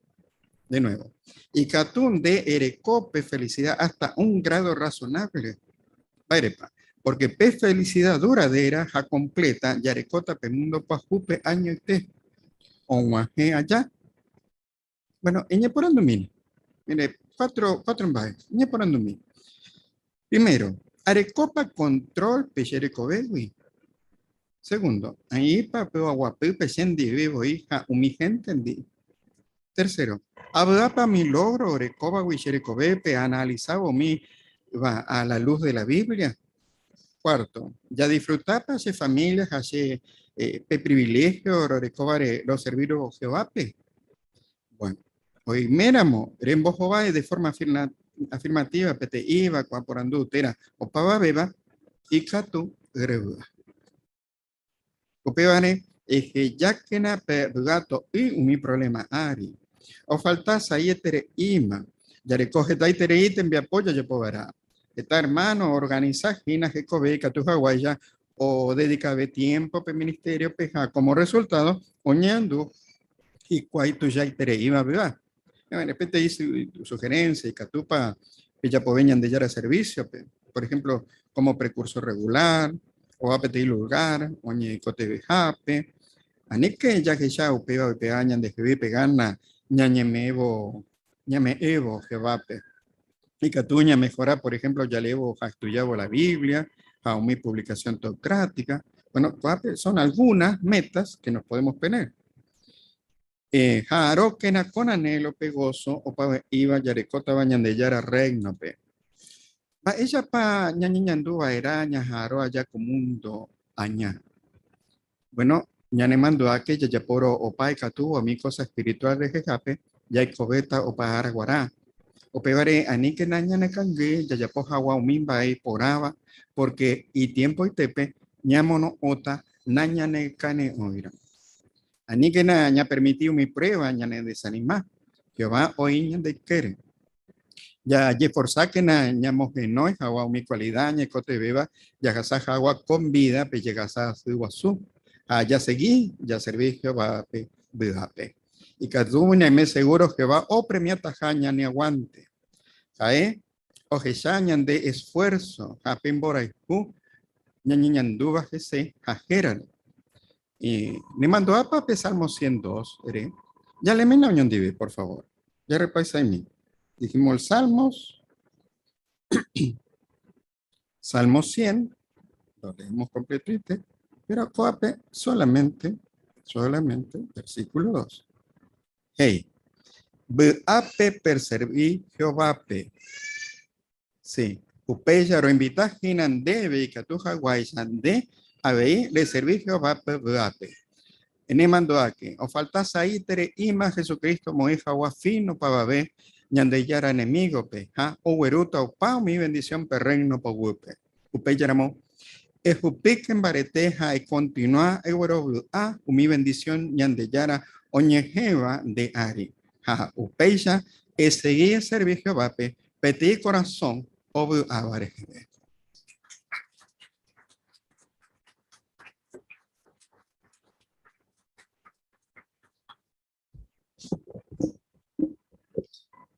De nuevo. Y catún de erecope felicidad hasta un grado razonable. Vairepa. Porque pe felicidad duradera ja completa yarecota pe mundo pajupe año y te. Oguaje allá. Bueno, eñeporando mire. Mire, cuatro, cuatro embajes. Eñeporando mire. Primero, arecopa control pecherecovegui. Segundo, ahí pa peo aguapi pechendi vivo hija umi gente ndi. Tercero, abdapa mi logro orecoba huicherecobepe analizaba mi va a la luz de la Biblia. Cuarto, ya disfrutaba hace familias, hace eh, pe privilegio orecobare lo servir o Jehovape. Bueno, hoy méramo, rembo Jehová de forma afirma, afirmativa, pete iba, cuaporandú, tera, opava beba, y catu rebuda. Upévare, ehejákena pe vy'ato y umi problema ári. Ofalta sa'ietereíma, jareko hetaiterei tembiapo jajapova'erã. Heta hermano oorganisa hína hekove ikatu haguáicha odedikave tiempo pe ministerio-pe ha como resultado oñandu hikuái tuichaitereíma vy'a. De repente sugerencia ikatúpa pejapove Ñandejára servicio-pe, por ejemplo, como precursor regular, ova peteĩ lugar oñeikotevẽhápe, aníke jahecha upéva oipe'a ñandehegui pe gana ñañeme'ẽvo ñame'ẽvo Jehovápe. Ikatu ñamehora, por ejemplo, jaleévo jaestudiávo la Biblia ha umi publicación teocrática. Bueno, ko'ápe son algunas metas que nos podemos poner. Eh, ja'arõkena con anhelo pe gozo opave'íva jarekótava Ñandejára Réinope. Mba'éichapa ñañeñandu va'erã ñaha'arõ aja ko múndo aña? Bueno, ñanemandu'áke jajapórõ opa ikatúva umi kósa espirituál rehehápe, jaikovéta opa ára guarã. Upévare aníkena ñanekangy jajapo hag̃ua umi mba'e iporãva, pórke itiempoitépe ñamono'õta nañanekane'õiramo. Aníkena ñapermiti umi prueba ñanedesanima. Jehová oĩ ñande ykére. Jajeforsákena ñamohenói hag̃ua umi kualida ñaikotevẽva jahasa hag̃ua con vida pe jehasa asy guasu ha jasegi jaservi Jehovápe vy'ápe. Ikatu ñaime segúro Jehová opremiataha ñane aguánte. Ha'e ohecha ñande esfuérso ha pe mborayhu ñañeñandúva hese ha hérare. Y nemandu'ápa pe Salmo 102, re? Ya leémela oñondive, por favor. Ya repasaimi. Dijimos el Salmos. Salmo 100, lo leemos completito, pero ko'ápe solamente, solamente versículo 2. Hey, vy'ápe perservi Jehovápe. Sí, upéicha roinvita hína ndéve ikatu haguáicha nde avei reservi Jehovápe vy'ápe. Enemandu'áke, ofalta sa'ítere'íma Jesucristo omoĩ hag̃ua fin opavave Ñandejára enemígope ha oguerúta opa umi vendisión pe Rréino poguýpe. Upéicharamo, Ehupíke mbarete ha ekontinua eguerovy'a umi vendisión Ñandejára oñehẽva nde ári. Ha upéicha esegi eservi Jehovápe peteĩ korasõ ovy'áva reheve.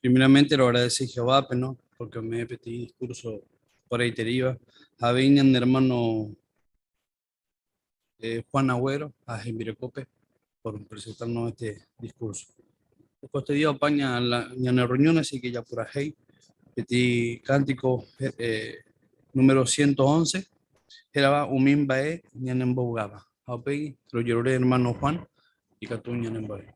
Primeramente lo agradece Jehová, ¿no? Porque me petí discurso por ahí te iba. mi hermano Juan Agüero, a Jimbirecope, por presentarnos este discurso. Después te dio apaña la, la reunión, así que ya por ahí, petí cántico número 111, era Umimbae Ñanembogaba. Aupei, lo lloré hermano Juan y Catuña Ñanembae.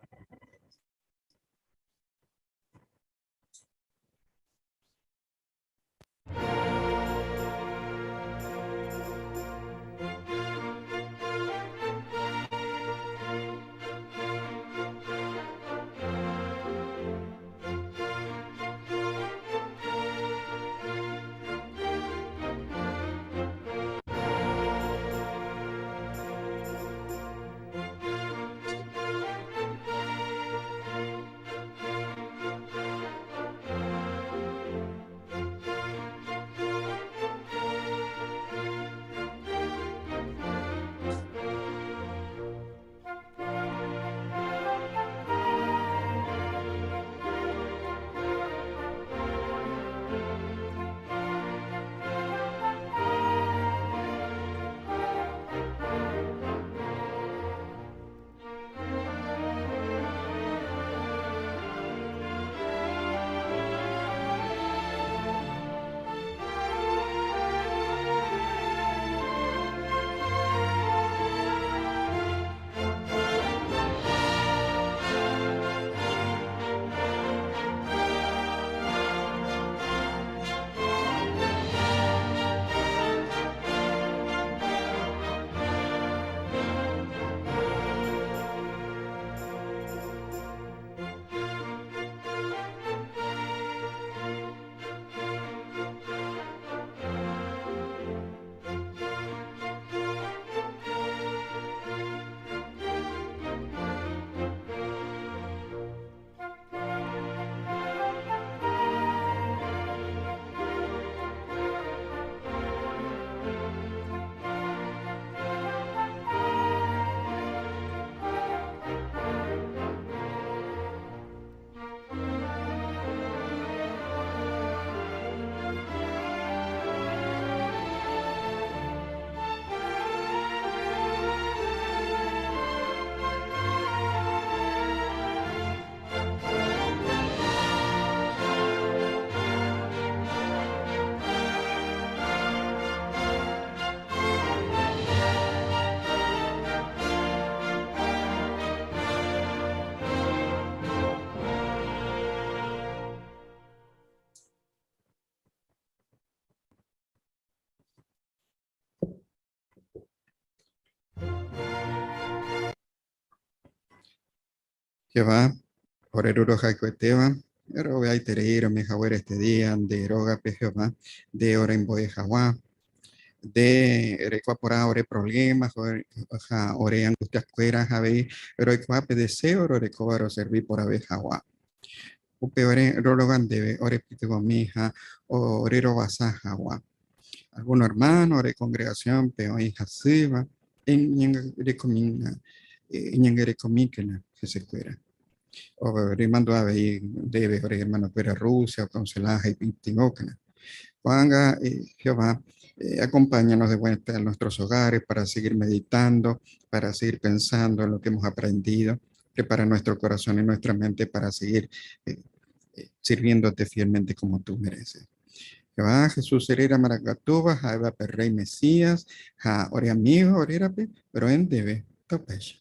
Jehová, ore ru rohayhuetéva, rovy'aiterei roime haguére este día nde rógape, Jehová, nde orembo'e haguã, nde reikuaa porã ore problema ha ore angustiakuéra ha avei roikuaa pe deseo rorekóva roservi porãve haguã. Upévare roroga ndéve orepytyvõmi ha ore rovasa haguã. Alguno hermano ore congregación-pe oĩ hasýva, eñangarekomíkena hesekuéra. Remandu'a avei ndéve ore hermano-kuéra Rusia okonsola ha ipytyvõkena. Ko'ág̃a Jehová, acompáñanos de vuelta a nuestros hogares para seguir meditando, para seguir pensando en lo que hemos aprendido. Prepara nuestro corazón y nuestra mente para seguir sirviéndote fielmente como tú mereces. Jehová, Jesús Herrera Maracatuba, Jaiba Rey Mesías, Ja ore amigo, orerape, pero en debe, topecha.